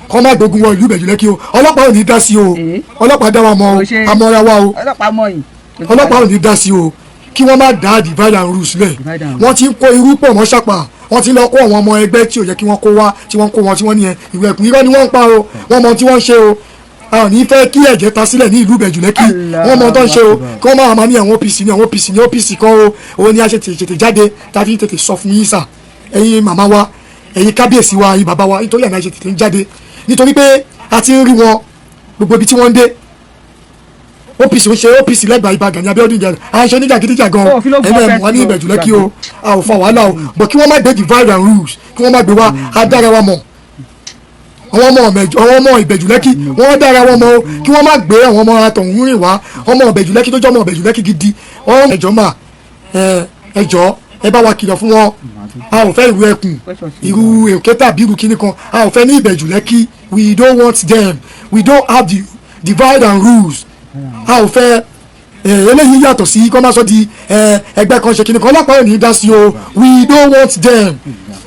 kọ́ má gbógun wọ ìlú Ìbẹ̀jú Lẹ́kì o. Ọlọ́pàá ò ní dá sí o. Ọlọ́pàá dá wa mọ̀ o.
Kò ṣe-
Amọ̀ra wa o.
Ọlọ́pàá mọ̀ yìí.
Ọlọ́pàá ò ní dá sí o. Kí wọ́n má dá divide and rule sílẹ̀.
Divide and rule.
Wọ́n ti ń kó irú pọ̀ mọ́ ṣàpà, wọ́n ti lọ kó àwọn ọmọ ẹgbẹ́ tí ò yẹ kí wọ́n kó wá, tí wọ́n kó wọn, tí wọ́n ní ẹ ìwé ẹ̀kún. Irọ́ ni wọ́n ń pa o. Wọ́n mọ tí wọ́n ń ṣe o. A ò ní fẹ́ kí ẹ̀jẹ̀ ta sílẹ̀ ní ìlú Ìbẹ̀jú Lẹ́kì. Wọ́n mọ tó ń ṣe o. Kí wọ́n máa ma ní àwọn OPC ní àwọn OPC ní OPC kọ́ o. Òun ni a ṣe tètè jáde, tá a fi tètè sọ fún yín sà, ẹ̀yin màmá wa, ẹ̀yin kábíyèsí wa, ẹ̀yin bàbá wa, nítorí àná ṣe tètè ń jáde, nítorí pé a ti ń rí wọn gbogbo ibi tí wọ́n ń dé. OPC ń ṣe OPC lẹ́gbàá ibà Gani Abiodun Ìjà à ń ṣe oníjàgídíjàgan.
Ó, fi ló gbọ́
ẹ̀mẹ́
fẹ́
wà ní
sí o.
Ìbẹ̀jú Lẹ́kì o. A ò fa wàhálà o, but kí wọ́n má gbé divide and rules, kí wọ́n má gbé wá. Á dára wa mọ̀, àwọn ọmọ Ìbẹ̀jú Lẹ́kì, wọ́n dára wọn mọ̀ o. Kí wọ́n má gbé àwọn ọmọ àtọ̀hún rìn wá, ọmọ Ìbẹ̀jú Lẹ́kì tó jẹ́ ọmọ Ìbẹ̀jú Lẹ́kì gidi. Wọ́n ẹjọ́ mà, ẹjọ́, ẹ bá wa kìlọ̀ fún wọn. A ò fẹ́ ìrù ẹkùn, irú èké tàbí irú kíní kan, a ò fẹ́ ní Ìbẹ̀jú Lẹ́kì. We don't want them. We don't have the divide and rules. A ò fẹ́. Eléyìí yàtọ̀ sí kọ́ máa sọ di ẹgbẹ́ kan ṣe kíní kan. Ọlọ́pàá ò ní dá sí o. We don't want them.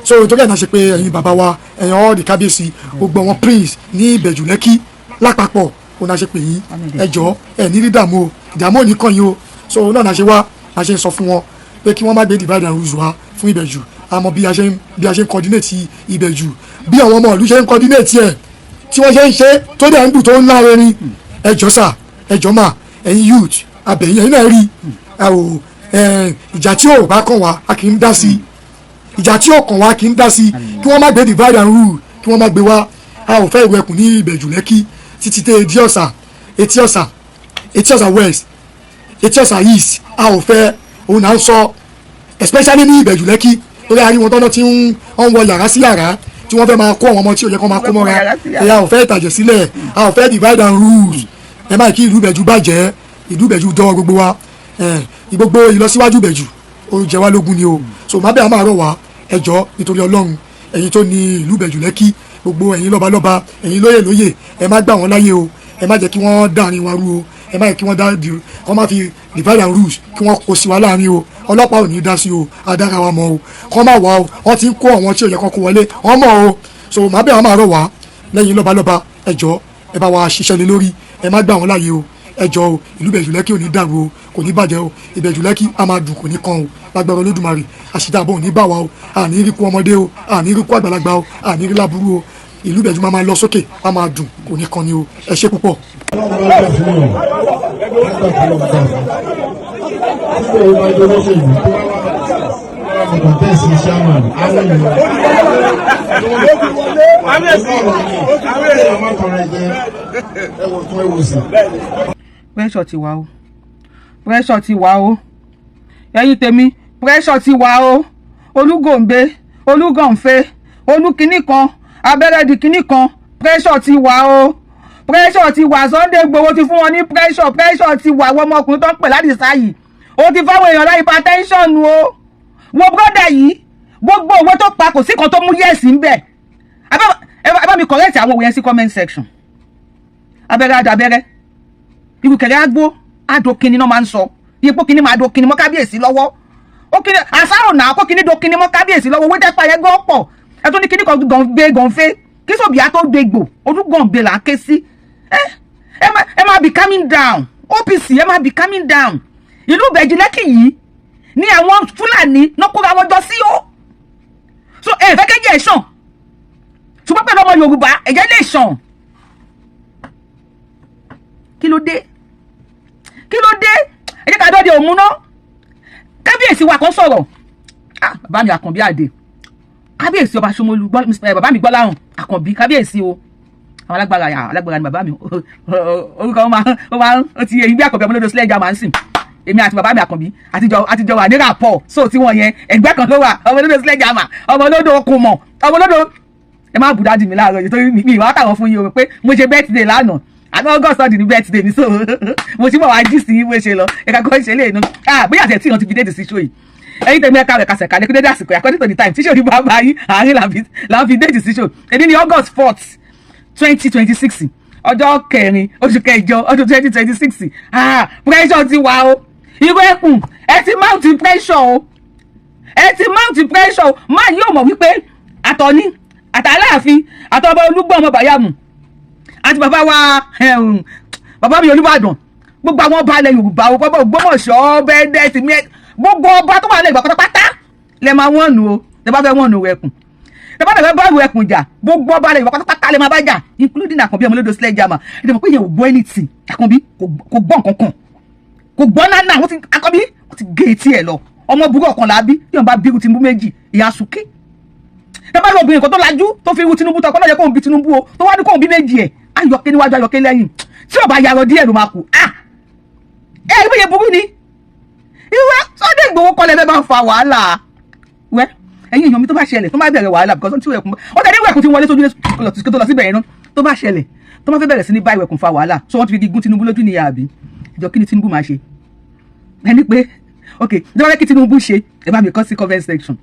So nítorí ẹ̀ náà ṣe pé ẹ̀yin bàbá wa, ẹ̀yin all the kábíyèsí, gbogbo àwọn prince ní Ìbẹ̀jú Lẹ́kì lápapọ̀, òun náà ṣe pè yín. Ẹ jọ̀ọ́, ẹ ní rí dààmú o, ìdààmú ò ní kàn yín o. So náà náà ṣe wá la ṣe ń sọ fún wọn pé kí wọ́n má gbé divide and rules wá fún Ìbẹ̀jú. Àmọ́ bí a ṣe ń coordinate Ìbẹ̀jú, bí àwọn ọmọ ìlú ṣe ń coordinate ẹ̀, tí wọ́n ṣe ń ṣe tó dẹ̀ ń dùn, tó ń láre ni. Ẹ jọ̀ọ́ sà, ẹ jọ̀ọ́ mà, ẹ̀yin youth abẹ̀yìn, ẹ̀yin náà rí ẹ ò ìjà tí ò bá kàn wá, a kì í dá sí. Ìjà tí ò kàn wá, kì í dá sí. Kí wọ́n má gbé divide and rule, kí wọ́n má gbé wá. A ò fẹ́ ìwé ẹkùn ní Ìbẹ̀jú Lẹ́kì títí dé etí ọ̀sà, etí ọ̀sà, etí ọ̀sà west, etí ọ̀sà east. A ò fẹ́. Òun náà ń sọ especially ní Ìbẹ̀jú Lẹ́kì, torí a rí wọn tọ́nà tí ń wọ yàrá sí yàrá, tí wọ́n fẹ́ máa kó àwọn ọmọ tí ò yẹ kó máa kó mọ́ra. Ẹ̀yà ò fẹ́ ìtàjẹ̀ sílẹ̀, a ò fẹ́ divide and rules. Ẹ má kí ìlú Ìbẹ̀jú bàjẹ́. Ìlú Ìbẹ̀jú dán gbogbo wa. Gbogbo ìlọsíwájú Ìbẹ̀jú, ó jẹ wá lógún ni o. So má bẹ́ẹ̀, a máa rọ̀ wá, ẹ jọ̀ọ́, nítorí Ọlọ́run, ẹ̀yin tó ní ìlú Ìbẹ̀jú Lẹ́kì, gbogbo ẹ̀yin lọ́balọ́ba, ẹ̀yin lóyè lóyè, ẹ má gbà wọ́n láyè o. Ẹ má jẹ́ kí wọ́n dàrin wa rú o. Ẹ má jẹ́ kí wọ́n dá di kọ́ má fi divide and rules, kí wọ́n kó sí wa láàrin o. Ọlọ́pàá ò ní dá sí o. Adára wa mọ̀ o. Kọ́ má wá o. Wọ́n ti ń kó àwọn tí ò yẹ kó kó wọlé, wọ́n mọ̀ o. So má bẹ́ẹ̀, wọ́n máa rọ̀ wá lẹ́yìn lọ́balọ́ba. Ẹ jọ̀ọ́, ẹ bá wa ṣiṣẹ́ lé lórí, ẹ má gbà wọ́n láàyè o. Ẹ jọ̀ọ́ o, ìlú Ìbẹ̀jú Lẹ́kì ò ní dàrú o, kò ní bàjẹ́ o. Ìbẹ̀jú Lẹ́kì á máa dùn, kò ní kan o, lágbára Olódùmarè. Àṣìdàbọ̀ ò ní bà wá o, àní rí kú ọmọdé o, àní rí kú àgbàlagbà o, àní rí láburú o. Ìlú Ìbẹ̀jú máa máa lọ sókè, á máa dùn, kò ní kan ni o. Ẹ ṣé púpọ̀.
Ọlọ́run bá gbà fún yàn, nígbà tí wọ́n gbà fún tí òun bá jẹ́ olóṣèlú tó bá wà ní contest chairman, àwọn ènìyàn ọmọ tọrọ ẹjẹ ẹwọ tún ẹwọ sí.
Pressure ti wà o, pressure ti wà o. Ẹ̀yin tèmi, pressure ti wà o. Olúgòǹbé, olúgànfẹ, olúkinní kan, abẹ́rẹ́ di kinní kan. Pressure ti wà o, pressure ti wà. Sunday Igboho ti fún wọn ní pressure. Pressure ti wà. Wọ́n ọmọkùnrin tó ń pè ládìsá yìí, ó ti fáwọn èèyàn láì hypertension o. Wo brother yìí, gbogbo òwe tó pa, kò sí kan tó mú yes ń bẹ̀. Ẹ bá mi correct àwọn òwe yẹn sí comment section. Abẹ́rẹ́ adabẹ́rẹ́, irukẹ̀rẹ́ agbó adókinni náà máa ń sọ ipò kinní máa dókinni mọ́ kábíyèsí lọ́wọ́. Ó kinní àṣàrò náà kó kinní dókinni mọ́ kábíyèsí lọ́wọ́. Owó tẹ́pá yẹn gan pọ̀. Ẹ tó ní kinní kan gàngbé gànfé kí sòbíà tó dégbò olúgàngbé là ń ké sí. Ẹ má be calming down. OPC, ẹ má be calming down. Ìlú Ìbẹ̀jú Lẹ́kì yìí ní àwọn Fúlàní náà kóra wọn jọ sí o. So ẹ fẹ́ kẹ́jẹ́ ẹ̀ sàn, ṣùgbọ́n pẹ̀lú ọmọ Yorùbá, ẹ̀jẹ̀ lè sàn. Kí ló dé? Kí ló dé? Ẹ jẹ́ ká dọ́dẹ òun ná. Kábíyèsí wa kan sọ̀rọ̀. Ah, bàbá mi Àkànbí Àdè, kábíyèsí ọba Ṣómólú, bàbá mi Gbọ́láhùn Àkànbí, kábíyèsí o. Àwọn alágbára, alágbára ni bàbá mi. Orúkọ wọn máa ó máa ó ti yẹ ibi Àkànbí ọmọlódé sílẹ̀ ìjà máa ń sìn. Èmi àti bàbá mi Àkànbí àtijọ́ wà ní rapport, so tí wọ́n yẹn ẹgbẹ́ kan ló wà. Ọmọlódé sílẹ̀ ìjà mà, ọmọlódé okùn mọ̀, ọmọlódé. Ẹ má bùdá dì mí láàárọ̀ yìí torí mi ìwà táwọn fún yín o pé mo ṣe birthday lánàá àná, August 3 ní birthday mi. So mo ti mọ̀ wá jí sí bó ṣe lọ. Ẹ̀ka kọ́ ṣe lè nu. Ah, bóyá àti ẹ̀ tí ìrántí fi déètì sí show yìí. Ẹ̀yin tẹ̀mí, ẹ̀ka rẹ̀ kàṣẹ̀ kàlẹ́ kí dédé àsìkò, according to the time tí show ní bá bá yín àárín là ń fi déètì sí show. Èdè ní August 4th, 2026, ọjọ́ kẹrin oṣù kẹjọ ọdún 2026. Ah, pressure ti wà o. Irú ẹkùn, ẹ ti mount pressure o, ẹ ti mount pressure o. Máa yóò mọ̀ wípé àtọ̀ní àtàláàfin àtọba Olúgbọ́n ọmọ Bàyàmù àti bàbá wa, bàbá mi Olúbàdàn, gbogbo àwọn ọba ilẹ̀ Yorùbá o, bàbá Ògbómọ̀ṣọ́, bẹ́ẹ̀dẹ́ tìmí ẹ, gbogbo ọba tó wà lẹ́yìn pátápátá lẹ máa wọ́n nù o. Lẹ bá fẹ́ wọ́n nù ẹkùn, lẹ bá fẹ́ bá ìwé ẹkùn jà, gbogbo ọba ilẹ̀ Yorùbá pátápátá lẹ máa bá jà, including Àkànbí ọmọlódé sílẹ̀ jama. Ẹ dẹ̀ mọ̀ pé yẹn ò gbọ́ anything. Àkànbí kò gbọ́ nǹkan kan, kò gbọ́ nánà. Wọ́n ti Àkànbí, wọ́n ti gé etí ẹ̀ lọ. Ọmọ burúkú ọ̀kan làbí tí wọ́n bá bírú Tinubu méjì ìyá sunké. Tẹ́ bá rí obìnrin kan tó lajú tó fi irú Tinubu tó ọkọ kóun bí Tinubu o, tó wá ní kóun bí méjì ẹ̀, ayọ̀kẹ́ níwájú, ayọ̀kẹ́ lẹ́yìn, tí ò bá yarọ díẹ̀ ló máa kú. Ah, ẹ rí bóyá burú ni ìwé Sunday Igboho kọ́lẹ̀ fẹ́ bá ń fa wàhálà wẹ́. Ẹ̀yin èèyàn mi, tó bá ṣẹlẹ̀, tó bá bẹ̀rẹ̀ wàhálà, because tí ìwẹ̀kùn ó tẹ̀lé, ìwẹ̀kùn tí wọlé sójú kó tó lọ síbẹ̀ yẹn náà, tó bá ṣẹlẹ̀, tó bá fẹ́ bẹ̀rẹ̀ sí ní bá ìwẹ̀kùn fa wàhálà, so wọ́n ti fi gún Tinubu lójú nìyà àbí? Ìjọ, kí ni Tinubu máa ṣe? Ẹni pé ok, ìjọba fẹ́ kí Tinubu ṣe, ẹ bá mi kọ sí comment section.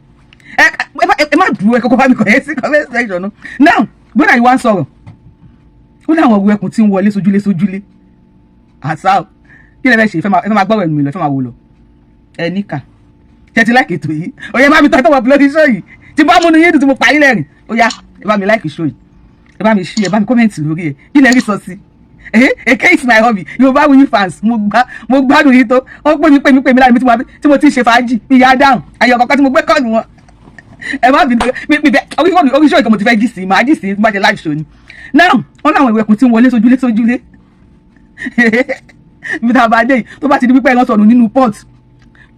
Ẹ má dúró, ẹ kọ́kọ́ bá mi kọ yẹn sí comment section náà. Now, bọ́dà yìí wá ń sọ̀rọ̀, ó ní àwọn ìwẹ̀kùn tí ń wọlé sójúlé sójúlé. Àṣà kí lẹ fẹ́ ṣe? Ẹ fẹ́ máa gbọ́rọ̀ ẹnu mi lọ, ẹ fẹ́ máa wò lọ. Ẹ níkà tẹ́tí like ètò yìí. Ó yẹ bá mi tọ́tọ̀ wọ̀ lórí show yìí tí bá múnú yín dùn, tí mo pa yín lẹ́rìn. Ó yá, ẹ bá mi like show yìí, ẹ bá mi share, ẹ bá mi comment lórí ẹ. Kí lẹ rí sọ sí èké? Is my hobby. Yorùbá Wuyi fans, mo gbá, mo gbádùn yín tó. Wọ́n pè mí, pè mí, pè mí láti tí mo ti ṣe fàájì mi yá dáhùn àyè ọ̀kọ̀ọ̀kan tí mo gbé kọ́ọ̀nù wọn. Ẹ má bínú mi bẹ orí fóònù orí show ìkan mo ti fẹ́ jí sí, màá jí sí tí mo bá ṣe live show ni. Now, wọ́n láwọn ìwẹ̀kùn tí ń wọlé sójúlé sójúlé. Bí tá a bá dé yìí, tó bá ti di wípé ẹran sọnù nínú pot,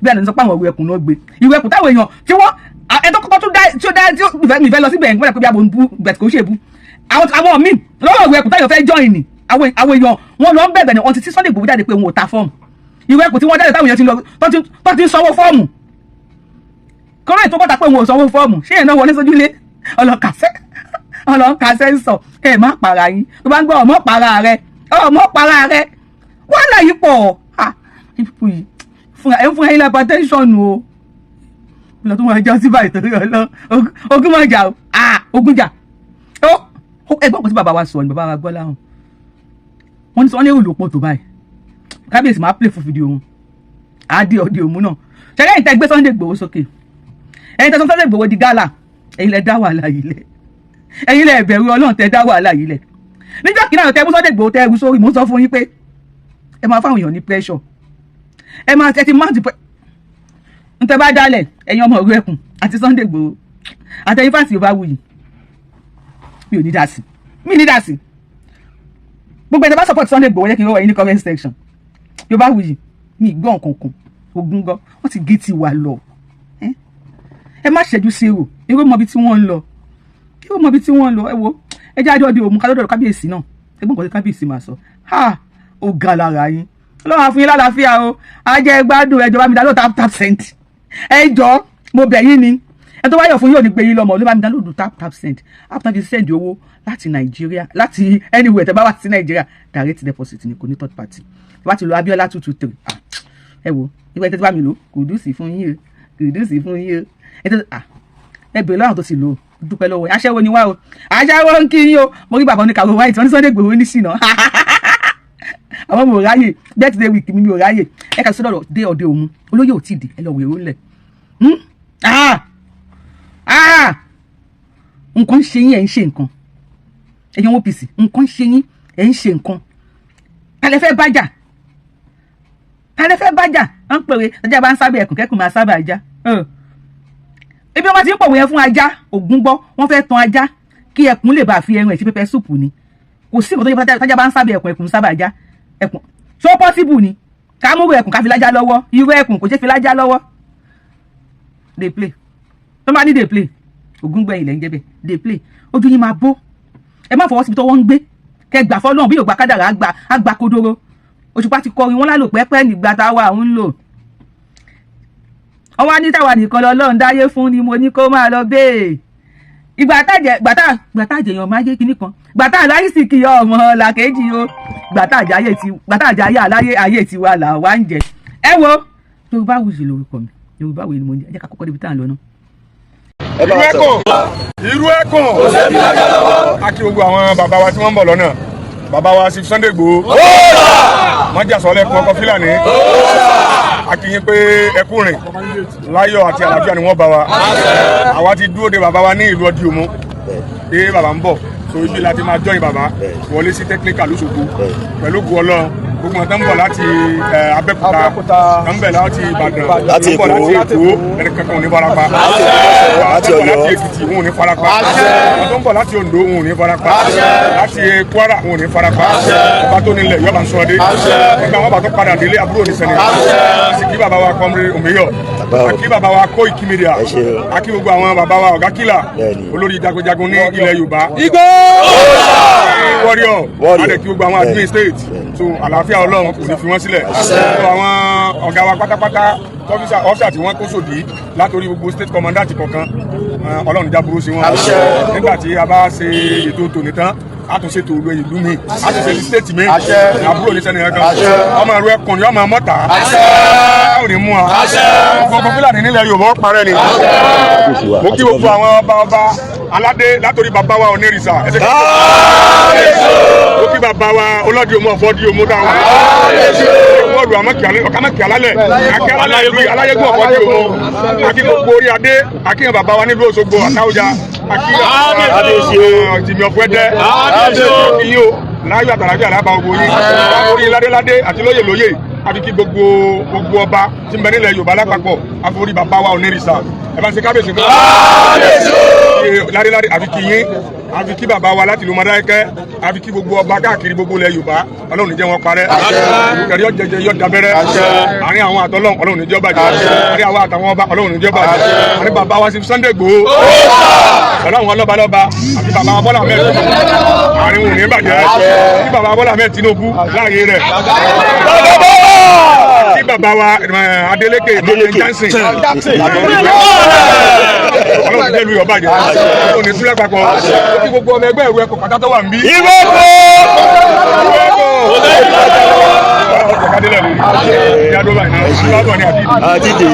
bí àná sọ pé àwọn ìwẹ̀kùn náà gbé ìwẹ̀kùn táwọn èèyàn tí wọ́n ẹ tó kọ́kọ́ tó dá tí ó dá tí ó mi fẹ́ lọ síbẹ̀ ń gbọ́dọ̀ pé bí abo ń bú bẹ̀t kò ṣe bú àwọn míì lọ́wọ́ ìwẹ̀kùn táyọ̀ fẹ́ join ni. Àwọn èèyàn wọn lọ ń bẹ̀bẹ̀ ní ọtí tí Sunday Igboho jáde pé òun ò ta fọ́ọ̀mù. Ìwẹ̀kùn tí wọ́n jáde táwọn èèyàn ti lọ tó ti ń sanwó fọ́ọ̀mù kọ́rọ́ ètò bọ́ta pé òun ò sanwó fọ́ọ̀mù, ṣé ẹ̀ náà wọlé sójúlé ọlọ́kàṣẹ́ ọlọ́kàṣẹ́ ń sọ. Ẹ má para yín. Tó bá ń gbọ́ ọmọ para rẹ, ọmọ para rẹ, wàhálà yìí pọ̀. Ah, ipò yìí fúnra ẹ, fúnra yín la hypertension o. Lọ tó máa já sí báyìí torí ọlọ ogun máa jà o. Ah, ogun jà ó. Ẹgbọ́n kan tí bàbá wa sọ ni bàbá wa gbọ́ láhùn. Wọ́n ní sọ wọ́n ní èrò ló pọ̀ tó báyìí. Kábíyèsí máa play fún fídíò wọn àádé ọdẹ òmù náà. Ṣẹlẹ̀ ẹ̀yin tẹ́ gbé Sunday Igboho sókè, ẹ̀yin tẹ́ Sunday Igboho di gálà, ẹ̀yin lẹ dá wàhálà yìí lẹ̀. Ẹ̀yin lẹ bẹ̀rù Ọlọ́run tẹ́ dá wàhálà yìí lẹ̀. Níjọ́ kìnnà tẹ mú Sunday Igboho tẹ ẹrù sórí, mò ń sọ fún yín pé ẹ máa fáwọn èèyàn ní pressure, ẹ máa ẹ ti mount n tẹ bá dálẹ̀. Ẹ̀yin ọmọ ìlú ẹkùn àti Sunday Igboho àtẹ̀yin fans Yorùbáwùyí, mi ò ní dá sí, mi ní dá sí. Gbogbo ẹ̀ tẹ́ bá support Sunday Igboho, yẹ kí n rọwọ́ yín ní comment section. Yorùbáwùyí, mi gbọ́ nǹkan kan. Ogun gan wọ́n ti gé tiwa lọ. Ẹ má ṣẹ́jú sí èrò. Èrò mọ ibi tí wọ́n ń lọ, èrò mọ ibi tí wọ́n ń lọ. Ẹ wo, ẹ jẹ́ àjọ di òun ká lọ́dọ̀ kábíyèsí náà. Ẹgbọ́n nǹkan tí kábíyèsí máa sọ. Ha, ó ga lára yín. Ọlọ́run á fún yín lálàáfíà o. Ajẹ́ gbádùn. Ẹjọ́ bá mi download Tap Tap Send. Ẹ jọ, mo bẹ̀ yín ni. Ẹ tó wáyọ̀ fún yín ò ní gbé yín lọ́mọ ló bá mi download Tap Tap Send app náà, fi send owó láti Nàìjíríà, láti anywhere tẹ́ bá wà sí Nàìjíríà. Direct deposit ni, kò ní third party. Tẹ́ bá ti lo Abiola 223, ẹ wo nígbà tẹ́ bá mi lò, kudos fún yín o, kudos fún yín o. Ẹ tẹ́ ẹ bèrè lọ́wọ́ tó ti lò ó, dúpẹ́ lọ́wọ́ ẹ̀. Aṣẹ́wó ni wá o, aṣẹ́wó ń kí yín o. Mo rí bàbá oníkàwé white, wọ́n ní Sunday Igboho ní ṣìnà. Àwọn mo ráyè birthday week mi, mi ò ráyè. Ẹ kà sọ́dọ̀ dé ọdẹ òmu, olóyè ò tí ì dé. Ẹ lọ wèrò ńlẹ̀. Ah ah, nǹkan ń ṣe yín, ẹ̀ ń ṣe nǹkan. Ẹ̀yin OPC, nǹkan ń ṣe yín, ẹ̀ ń ṣe nǹkan. Kálẹ̀ fẹ́ bájà, kálẹ̀ fẹ́ bájà. Wọ́n ń pèrè ọjà bá ń sábẹ̀ ẹ̀kùn kẹ́kùn máa sábà ajá. Ibi wọn ti ń pòwe yẹn fún ajá ògún gbọ́, wọ́n fẹ́ tan ajá kí ẹkùn lè bá fi ẹran ẹ̀ sí pepper soup ni. Kò sí nǹkan tó yẹ. Tájá bá ń sábẹ̀ ẹkùn, ẹkùn sábà ajá. Ẹkùn so possible ni ká múrò ẹkùn ká fi lájá lọ́wọ́? Irú ẹkùn kò ṣe fi lájá lọ́wọ́. Dey play tó bá ní dey play, ògún gbẹ̀yìn lẹ́ ń jẹ́ bẹ́ẹ̀. Dey play, ojú yín máa bó. Ẹ má fọwọ́ síbi tó wọ́n ń gbé. Kẹ gbà fọlọ́run bí yóò gba kádàrá, àgbà àgbà kodoro. Òṣùpá ti kọrin wọn lálò pẹ́pẹ́ nígbà táwa ń lò. Wọ́n wá ní táwa nìkan lọ́lọ́run dáyé fún ni. Mo ní kó máa lọ bẹ́ẹ̀. Ìgbà tájẹ gbà tájẹ èèyàn máa yé kinní kan, gbà tá àláyé sì kì í ọmọ làkejì o, gbà tájẹ ayé ti gbà tájẹ ayé àláyé ayé tiwa là wá ń jẹ. Ẹ wo, Yorùbáwùyí lórúkọ mi, Yorùbáwùyí ni mo ń jẹ. Ẹ jẹ́ ká kọ́kọ́ débi tá à ń lọ náà.
Irú ẹkùn, irú ẹkùn, a kí gbogbo àwọn bàbá wa tí wọ́n ń bọ̀ lọ́nà. Bàbá wa sí Sunday Igboho, wọ́n jà sọ́lẹ̀ fún ọkọ̀ Fúlàní. A kí yín pé ẹkú rìn láyọ̀ àti àlàáfíà ni wọ́n bá wa. Àwa ti dúró de bàbá wa ní ìlú Ọdí Òmu pé bàbá ń bọ̀, so ibi láti máa join bàbá wọlé sí technical lóṣogbo pẹ̀lú ògùn Ọlọ́run. Gbogbo wọn tó ń bọ̀ láti Abẹ́òkúta, tó ń bọ̀ láti Ìbàdàn,
Láti
tó ń bọ̀ láti
Èkó.
Èkó, ẹnì kankan ò ní farapa.
Láti
tó ń bọ̀
Ọ̀yọ́.
Láti Èkìtì, wọn ò ní farapa. Àwọn tó ń bọ̀ láti Oǹdó, wọn ò ní farapa. Láti Kwara, wọn ò ní farapa. Ọba tó nílẹ̀ yọba ń sọ dé nígbà wọn bá tó padà délé, àbúrò ní sẹ́ni. Àsìkí bàbá wa kọ́mrí Òmíyọ̀, àkí bàbá wa Koiki Media,
Ẹ ṣé o.
àkí gbogbo àwọn bàbá wa, ọ̀gá kílà,
Bẹ́ẹ̀ni.
olórí jagunjagun ní ilẹ̀ Yorùbá. Igbó warrior.
Warrior.
Adé kí gbogbo àwọn admin state. So àlàáfíà Ọlọ́run kò ní fi wọ́n sílẹ̀. So àwọn ọ̀gá wa pátápátá, officer officer tí wọ́n kó sòdí látòrí gbogbo state commandant kọ̀ọ̀kan, Ọlọ́run já burú sí wọn. Nígbà tí a bá ṣe ètò tòní tán, a tún ṣètò ìlú ìlú mi, a tún ṣe ti state mi. Àbúrò ní sẹ́ni kankan. Ọmọ ẹ̀rọ ẹkùn ni ọmọ mọ́ta ò ní mú wa. Gbogbo Fúlàní nílẹ̀ Yorùbá ó parẹ́ ni. Mo kí gbogbo àwọn ọba ọba aládé látòrí bàbá wa Onírìṣà. Ẹ ṣe kí mo kí bàbá wa Ọlọ́dì Òmu ọ̀fọ́dì Òmu táwọn bọ́ọ̀lù ọ̀kámẹ́kì alálẹ̀ akí alálẹ̀ ìlú aláyégún ọ̀fọ́dì Òmu. Akí gbogbo orí adé, akí bàbá wa nílùú Òṣogbo Àtàwùjá, akí tìmí ọ̀fọ̀ ẹ̀dẹ́ kí yín o. Láyọ̀ àtàlàfíà lábà gbogbo yín orí ládéládé àti lóyè lóyè. Àfi kí gbogbo gbogbo ọba tí ń bẹ nílẹ̀ Yorùbá lápapọ̀, àforí bàbá wa Onírìṣà. Ẹ bá ń ṣe kábíyèsí fún ládéládé. Àfi kí yín, àfi kí bàbá wa láti ìlú Mọdákẹ́kẹ́, àfi kí gbogbo ọba káàkiri gbogbo ilẹ̀ Yorùbá. Ọlọ́run ní jẹ́ wọn parẹ́. Kẹrí ọjẹjẹ yọ dabẹ́rẹ́ àárín àwọn àtọ́lọ́run. Ọlọ́run ní jẹ́ bàjẹ́ àárín àwọn àtàwọn ọba. Ọlọ́run ní jẹ́ bàjẹ́ àárín bàbá wa sí Sunday Igboho pẹ̀lú àwọn lọ́balọ́ba àti bàbá wa Bọ́lá Ahmed Tinubu. Àárín wọn ò ní bàjẹ́. Kí bàbá wa Bọ́lá Ahmed Tinubu láàyè rẹ̀, kí bàbá wa Adeleke Johnson. Ọlọ́run jẹ́ lu yọ̀ bàjẹ́. Ọlọ́run ní sílẹ̀ papọ̀. Kí gbogbo ọmọ ẹgbẹ́ ìwé ẹ̀kọ́ pátá tó wà ń bí.
Ìwé.
Ọ̀rọ̀ kádélẹ̀ lórí ìyá dó báyìí náà ìbábọ̀ ni àti
Àti dè.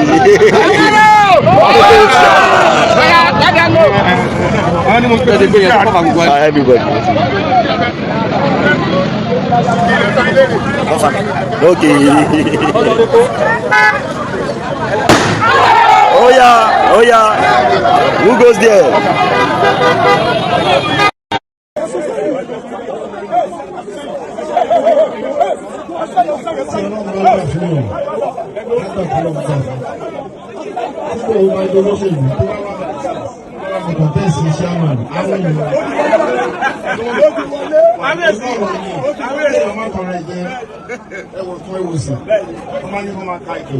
Àwọn ni mo pè é.
Everybody. Okay. Oh yeah, oh yeah. Who goes there?
mílíọ̀nù nígbà tó lọ́wọ́ gbà fún. Tí kò bá jẹ́ olóṣèlú tó bá wà ní kọ̀ǹtẹ́sì chairman, àwọn ènìyàn. Ọmọ tọrọ ẹ̀jẹ̀ ẹwọ̀ tún ẹwọ̀ sí. Wọ́n máa ní kó máa ka ètò.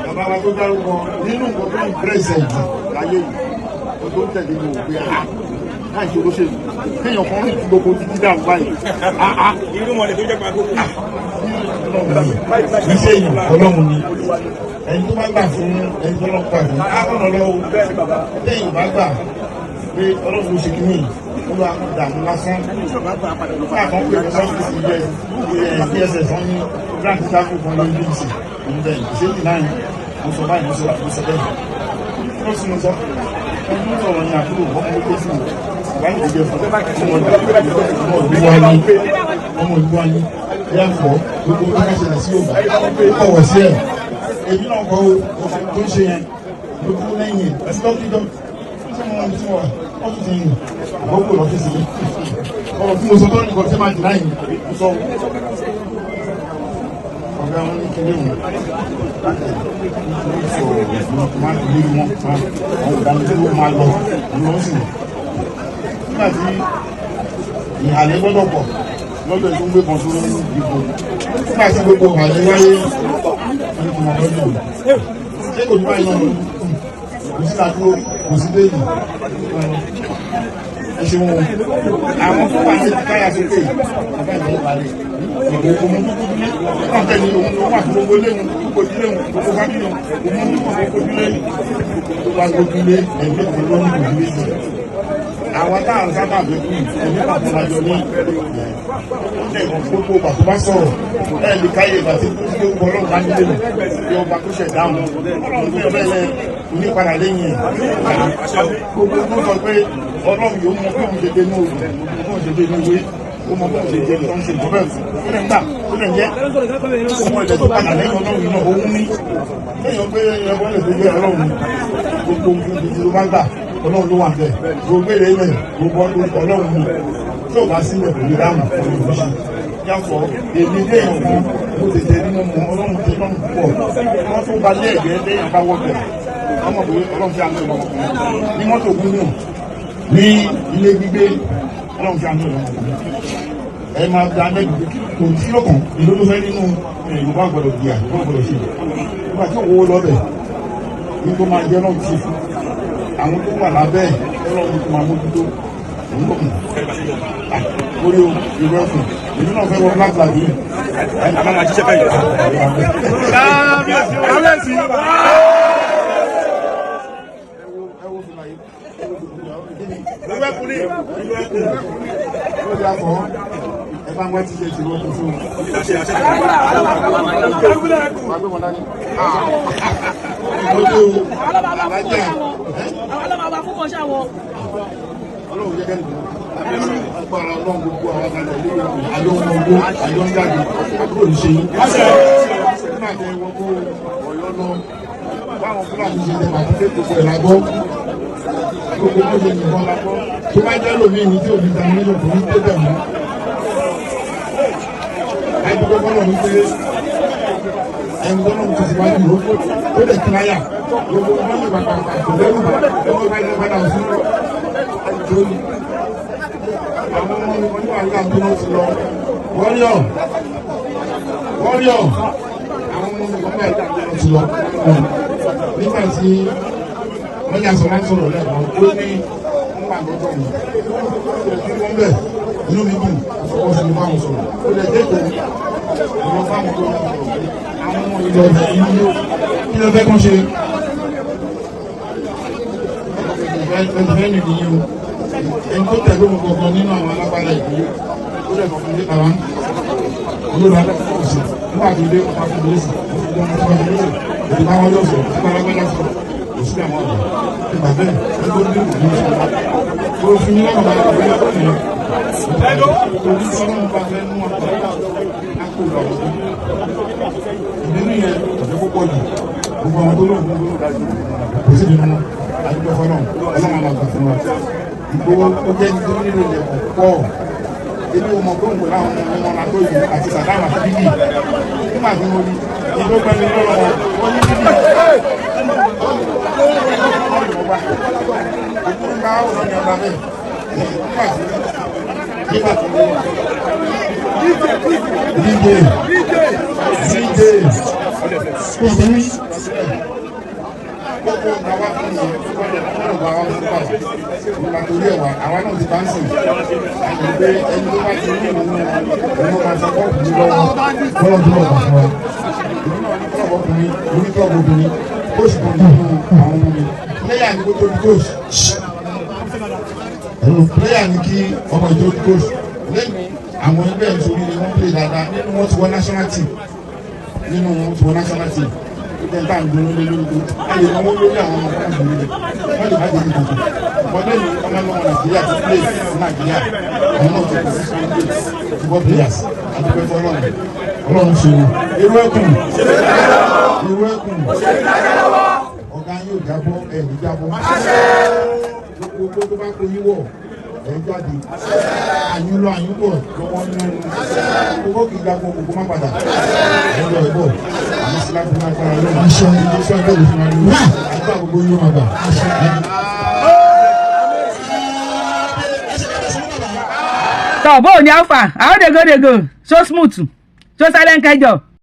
Bàbá wa tó dárúkọ nínú nǹkan tó ń pírẹsẹ̀ jù láyé yìí. Ó tó ń tẹ̀lé mi ò pé a láì ṣe olóṣèlú. Kéèyàn kan rìn gbogbo títí dàrú báyìí.
Irúmọlẹ̀ tó jẹ́ pàgó.
Iṣẹ́ yìí ọlọ́run ni. Ẹni tó bá gbà fún ẹni tó lọ́ gbà fún. Á ràn lọ́wọ́. Lẹ́yìn bá gbà pé ọlọ́run ló ṣe kí nìyí. Olúwa kò dààmú lásán. Nígbà kan pé ní sọ́fíìsì jẹ́ DSS wọ́n ní grant travel kan ní BBC. Òun bẹ́ẹ̀ ṣé ní náà mo sọ báyìí, mo sọ báyìí, mo sọ bẹ́ẹ̀. Ó sì mo sọ. Ẹni tó sọ̀rọ̀ ní àbúrò ọmọ tó sì wáyé ìjẹ fún ọmọ ìlú wa ní ọmọ ìlú wa ní yàtọ̀ gbogbo tó bá ṣẹlẹ̀ sí Yorùbá ó kọ̀wọ̀ sí ẹ̀. Èmi náà kọ́ òfin tó ń ṣe yẹn ló kú lẹ́yìn ẹ̀ ẹ̀sìn lọ́kìdọ́ tí wọ́n ti wà ọ́fíìsì yìí àkókò lọ́fíìsì yìí ọ̀rọ̀ tí mo sọ tó nìkan tí máa dì láyìn mo sọ ọ̀gá wọn ní kílé wọn sọ máa ń lé wọn àwọn ìdánilẹ́wọ̀ máa lọ lọ sí nígbà tí ìhàlẹ́ gbọ́dọ̀ pọ̀ lọ́dọ̀ tó ń gbé kan sórí ìbò nígbà tí gbogbo ìhàlẹ́ wáyé ní kò mọ̀ lọ́dọ̀ ṣé kò ní báyìí náà kò sí àdúró kò sí déyìí ẹ ṣeun o àwọn tó wà ní káyà sókè bàbá ìlú ìbàlẹ̀ ìbò òun tó kójú lé náà tẹ̀lé òun tó wà gbogbo léwu gbogbo ìdílé òun gbogbo fámìlì òun òun tó wà gbogbo lé tó wà gbogbo lé ẹ̀mí kan ló ní gbogbo lé sí àwọn tá à ń sábà bẹ kú ẹ̀mí pàtó lájọ ní ó lè hàn gbogbo ìgbà tó bá sọ̀rọ̀ ẹ̀ lè káyè ìgbà tí gbogbo ọlọ́run bá nílé mi bí ọba tó ṣẹ̀ dáhùn ọlọ́run tó yọ bẹ́ẹ̀ lẹ́ onípadà lẹ́yìn ẹ̀ gbogbo tó sọ pé ọlọ́run yóò mọ bí òun ṣe dé ní òògùn bí òun ṣe dé ní ìwé ó mọ bí òun ṣe jẹ tó ń ṣe ìjọba ẹ̀sìn ó lè ń gbà ó lè ń jẹ́ ó mọ ilẹ̀ tó padà lẹ́yìn ọlọ́run yìí náà òun ní lẹ́yìn pé ẹgbọ́n lè tó jẹ́ ọlọ́run gbogbo ohun tó bá gbà ọlọ́run ló wà bẹ́ẹ̀ gbogbo èrè ilẹ̀ gbogbo ọlọ́run ni tí ò bá sílẹ̀ kò lè dáhùn ọlọ́run ṣe yàtọ̀ èmi léèyàn kan mo tètè ní mo mọ ọlọ́run tẹ lọ́run púpọ̀ wọ́n tún ba lé ẹ̀gẹ́ léèyàn bá wọ̀ bẹ̀ ọmọ pé ọlọ́run fi àánú ìlọ́mọkùnrin ní mọ́tò gúngùn ní ilé gbígbé ọlọ́run fi àánú ìlọ́mọkùnrin ẹ máa da lẹ́bi kò sí lọ́kàn èló ló fẹ́ nínú Yorùbá gbọ́dọ̀ gbìyà Yorùbá gbọ́dọ̀ ṣe nígbà tí òwò lọ́bẹ̀ ní tó máa jẹ́ lọ́run ṣe fún àwọn tó wà lábẹ́ ọlọ́run tó máa mójútó òun ló kù orí o ìlú ẹkùn èmi náà fẹ́ wọ black flag yìí.
A máa ṣiṣẹ́ bẹ́ẹ̀. Kábíyèsí.
Ìlú ẹkùn ní ìlú ẹkùn ló di akọ ẹ bá ń wá tíṣe tìlú ọkùn fún un. Wàá gbé wọn dání. Ìlú alájà ọlọ́run jẹ́ kẹ́ni agbára ọlọ́run gbogbo àwọn abalẹ̀ ilé àjọ ọmọ ogun àjọ ń jáde àbúrò ní ṣe yín. Nígbà tí wọ́n kó ọ̀yọ́ lọ báwọn Fúlàní ṣe tẹ̀ bàtí gbogbo ẹ̀ lágbọ́ gbogbo bó ṣe yìnbọn lágbọ́ tó bá jẹ́ lómi ní tí òbí ta nílò kò ní tó bẹ̀ mọ́. Àìdúgbò fọlọ́ ní pé ẹni tó lóun ti síwájú ó lè kíláyà gbogbo wọn lè bàbà kò lẹ́rù ó bá yẹ padà sí torí àwọn ọmọ mi kan ní wàhálà tó lọ sí lọ wọ́ríọ̀ wọ́ríọ̀ àwọn ọmọ mi kan ní wàhálà tó lọ sí lọ nígbà tí wọ́n yà sọ̀rọ̀ sọ̀rọ̀ lẹ́kọ̀ọ́ ó ní wọ́n wà lọ́dọ̀ mi kí wọ́n bẹ̀ inú mi dùn ọ̀sọ̀ sí mi báwọn sọ̀rọ̀ ó lè dé ìlú ìwọ fáwọn tó ń sọ̀rọ̀ àwọn ọmọ ìlú ọ̀fẹ́ inú kí ló fẹ́ kán ṣe ẹ̀fẹ́ nìyí o ẹni tó tẹ̀lé òun gbọ̀ngàn nínú àwọn alágbára ìlú ó lè kọ̀ fún ilé bàbá olóra ọ̀sẹ̀ nígbà tó dé ọba fún ilé sí ọba fún ilé sí èdè bá wọn yọ sọ ọba alágbára sọ kò sí àwọn ọ̀dọ́ ìgbà bẹ́ẹ̀ ẹni tó dé òun sọ kò fún yín lọ́kàn bá yọ ọ̀rọ̀ yẹn torí sọ́nà bá fẹ́ mú ọ̀pọ̀ àpò lọ́wọ́ ìbínú yẹn ọ̀fẹ́ púpọ̀ jù gbogbo àwọn tó lóun kò sí ìbínú àdúgbò fọlọ́n ọlọ́run àgbà fún wa. Ìgbòho ó jẹ́ ní tó nílò ilẹ̀kùn pọ̀.
Èmi ò mọ̀ pé òun pẹ̀lú àwọn ọmọ ọmọ tó yìí àti Sàdámà àti Bíbí. Nígbà tí mo rí ìlú pẹ̀lú lọ́wọ́ wọn, wọ́n ní Bíbí. Wọ́n ní mo wá. Òkú ń bá ọ̀rọ̀ ní ọba bẹ́ẹ̀. Nígbà tí mo
DJ DJ obìnrin
gbogbo àwa fún mi ọ̀rọ̀ àwa fún wa ìgbà torí ẹ̀ wá àwa náà ti bá ń sìn àti pé ẹni tó bá ti rí ìwọ̀n òun ló máa sọ bọ́ọ̀lù ní lọ́wọ́
kọ́lọ́ tó lọ́ọ̀ fún wa.
Èmi náà ní club ọkùnrin, mo ní club obìnrin, coach kan nínú àwọn ọmọ mi, player ní kó tó di coach, player ní kí ọmọ ìjọ di coach. Lẹ́yìn àwọn ẹgbẹ́ ìṣòrí ni wọ́n play dáadáa, nínú wọn ti wọ national team, nínú wọn ti wọ national team. Ó jẹ́ nípa ìdúró lé lórí pé ayé wọn lórí àwọn ọmọ kan dúró lé wọ́n lè má jẹ́ ní kankan ọ̀pọ̀. Lẹ́yìn ọmọ náà Nàìjíríà ti play fún Nàìjíríà, àwọn náà ti kọ̀ sí football players. Àdúgbò fọlọ́run,
Ọlọ́run ṣe o.
Irú ẹkùn, irú ẹkùn, ọ̀gá yóò jábọ́, ẹ̀ ní jábọ́. Gbogbo tó bá kó yín wọ̀, ẹ̀ ń jáde. Àyún lọ, àyún bọ̀ lọ́wọ́ nínú gbogbo kì í jagun gbogbo má padà. Ẹ̀ ń lọ, ẹ̀ bọ̀, àmì sílá fún agbára lọ́wọ́ iṣẹ́ ẹgbẹ́ ìfúnra ní àgbà gbogbo yóò máa gbà.
Tọ́ bó o ní alpha, how dey go dey go so smooth, so silent kẹjọ.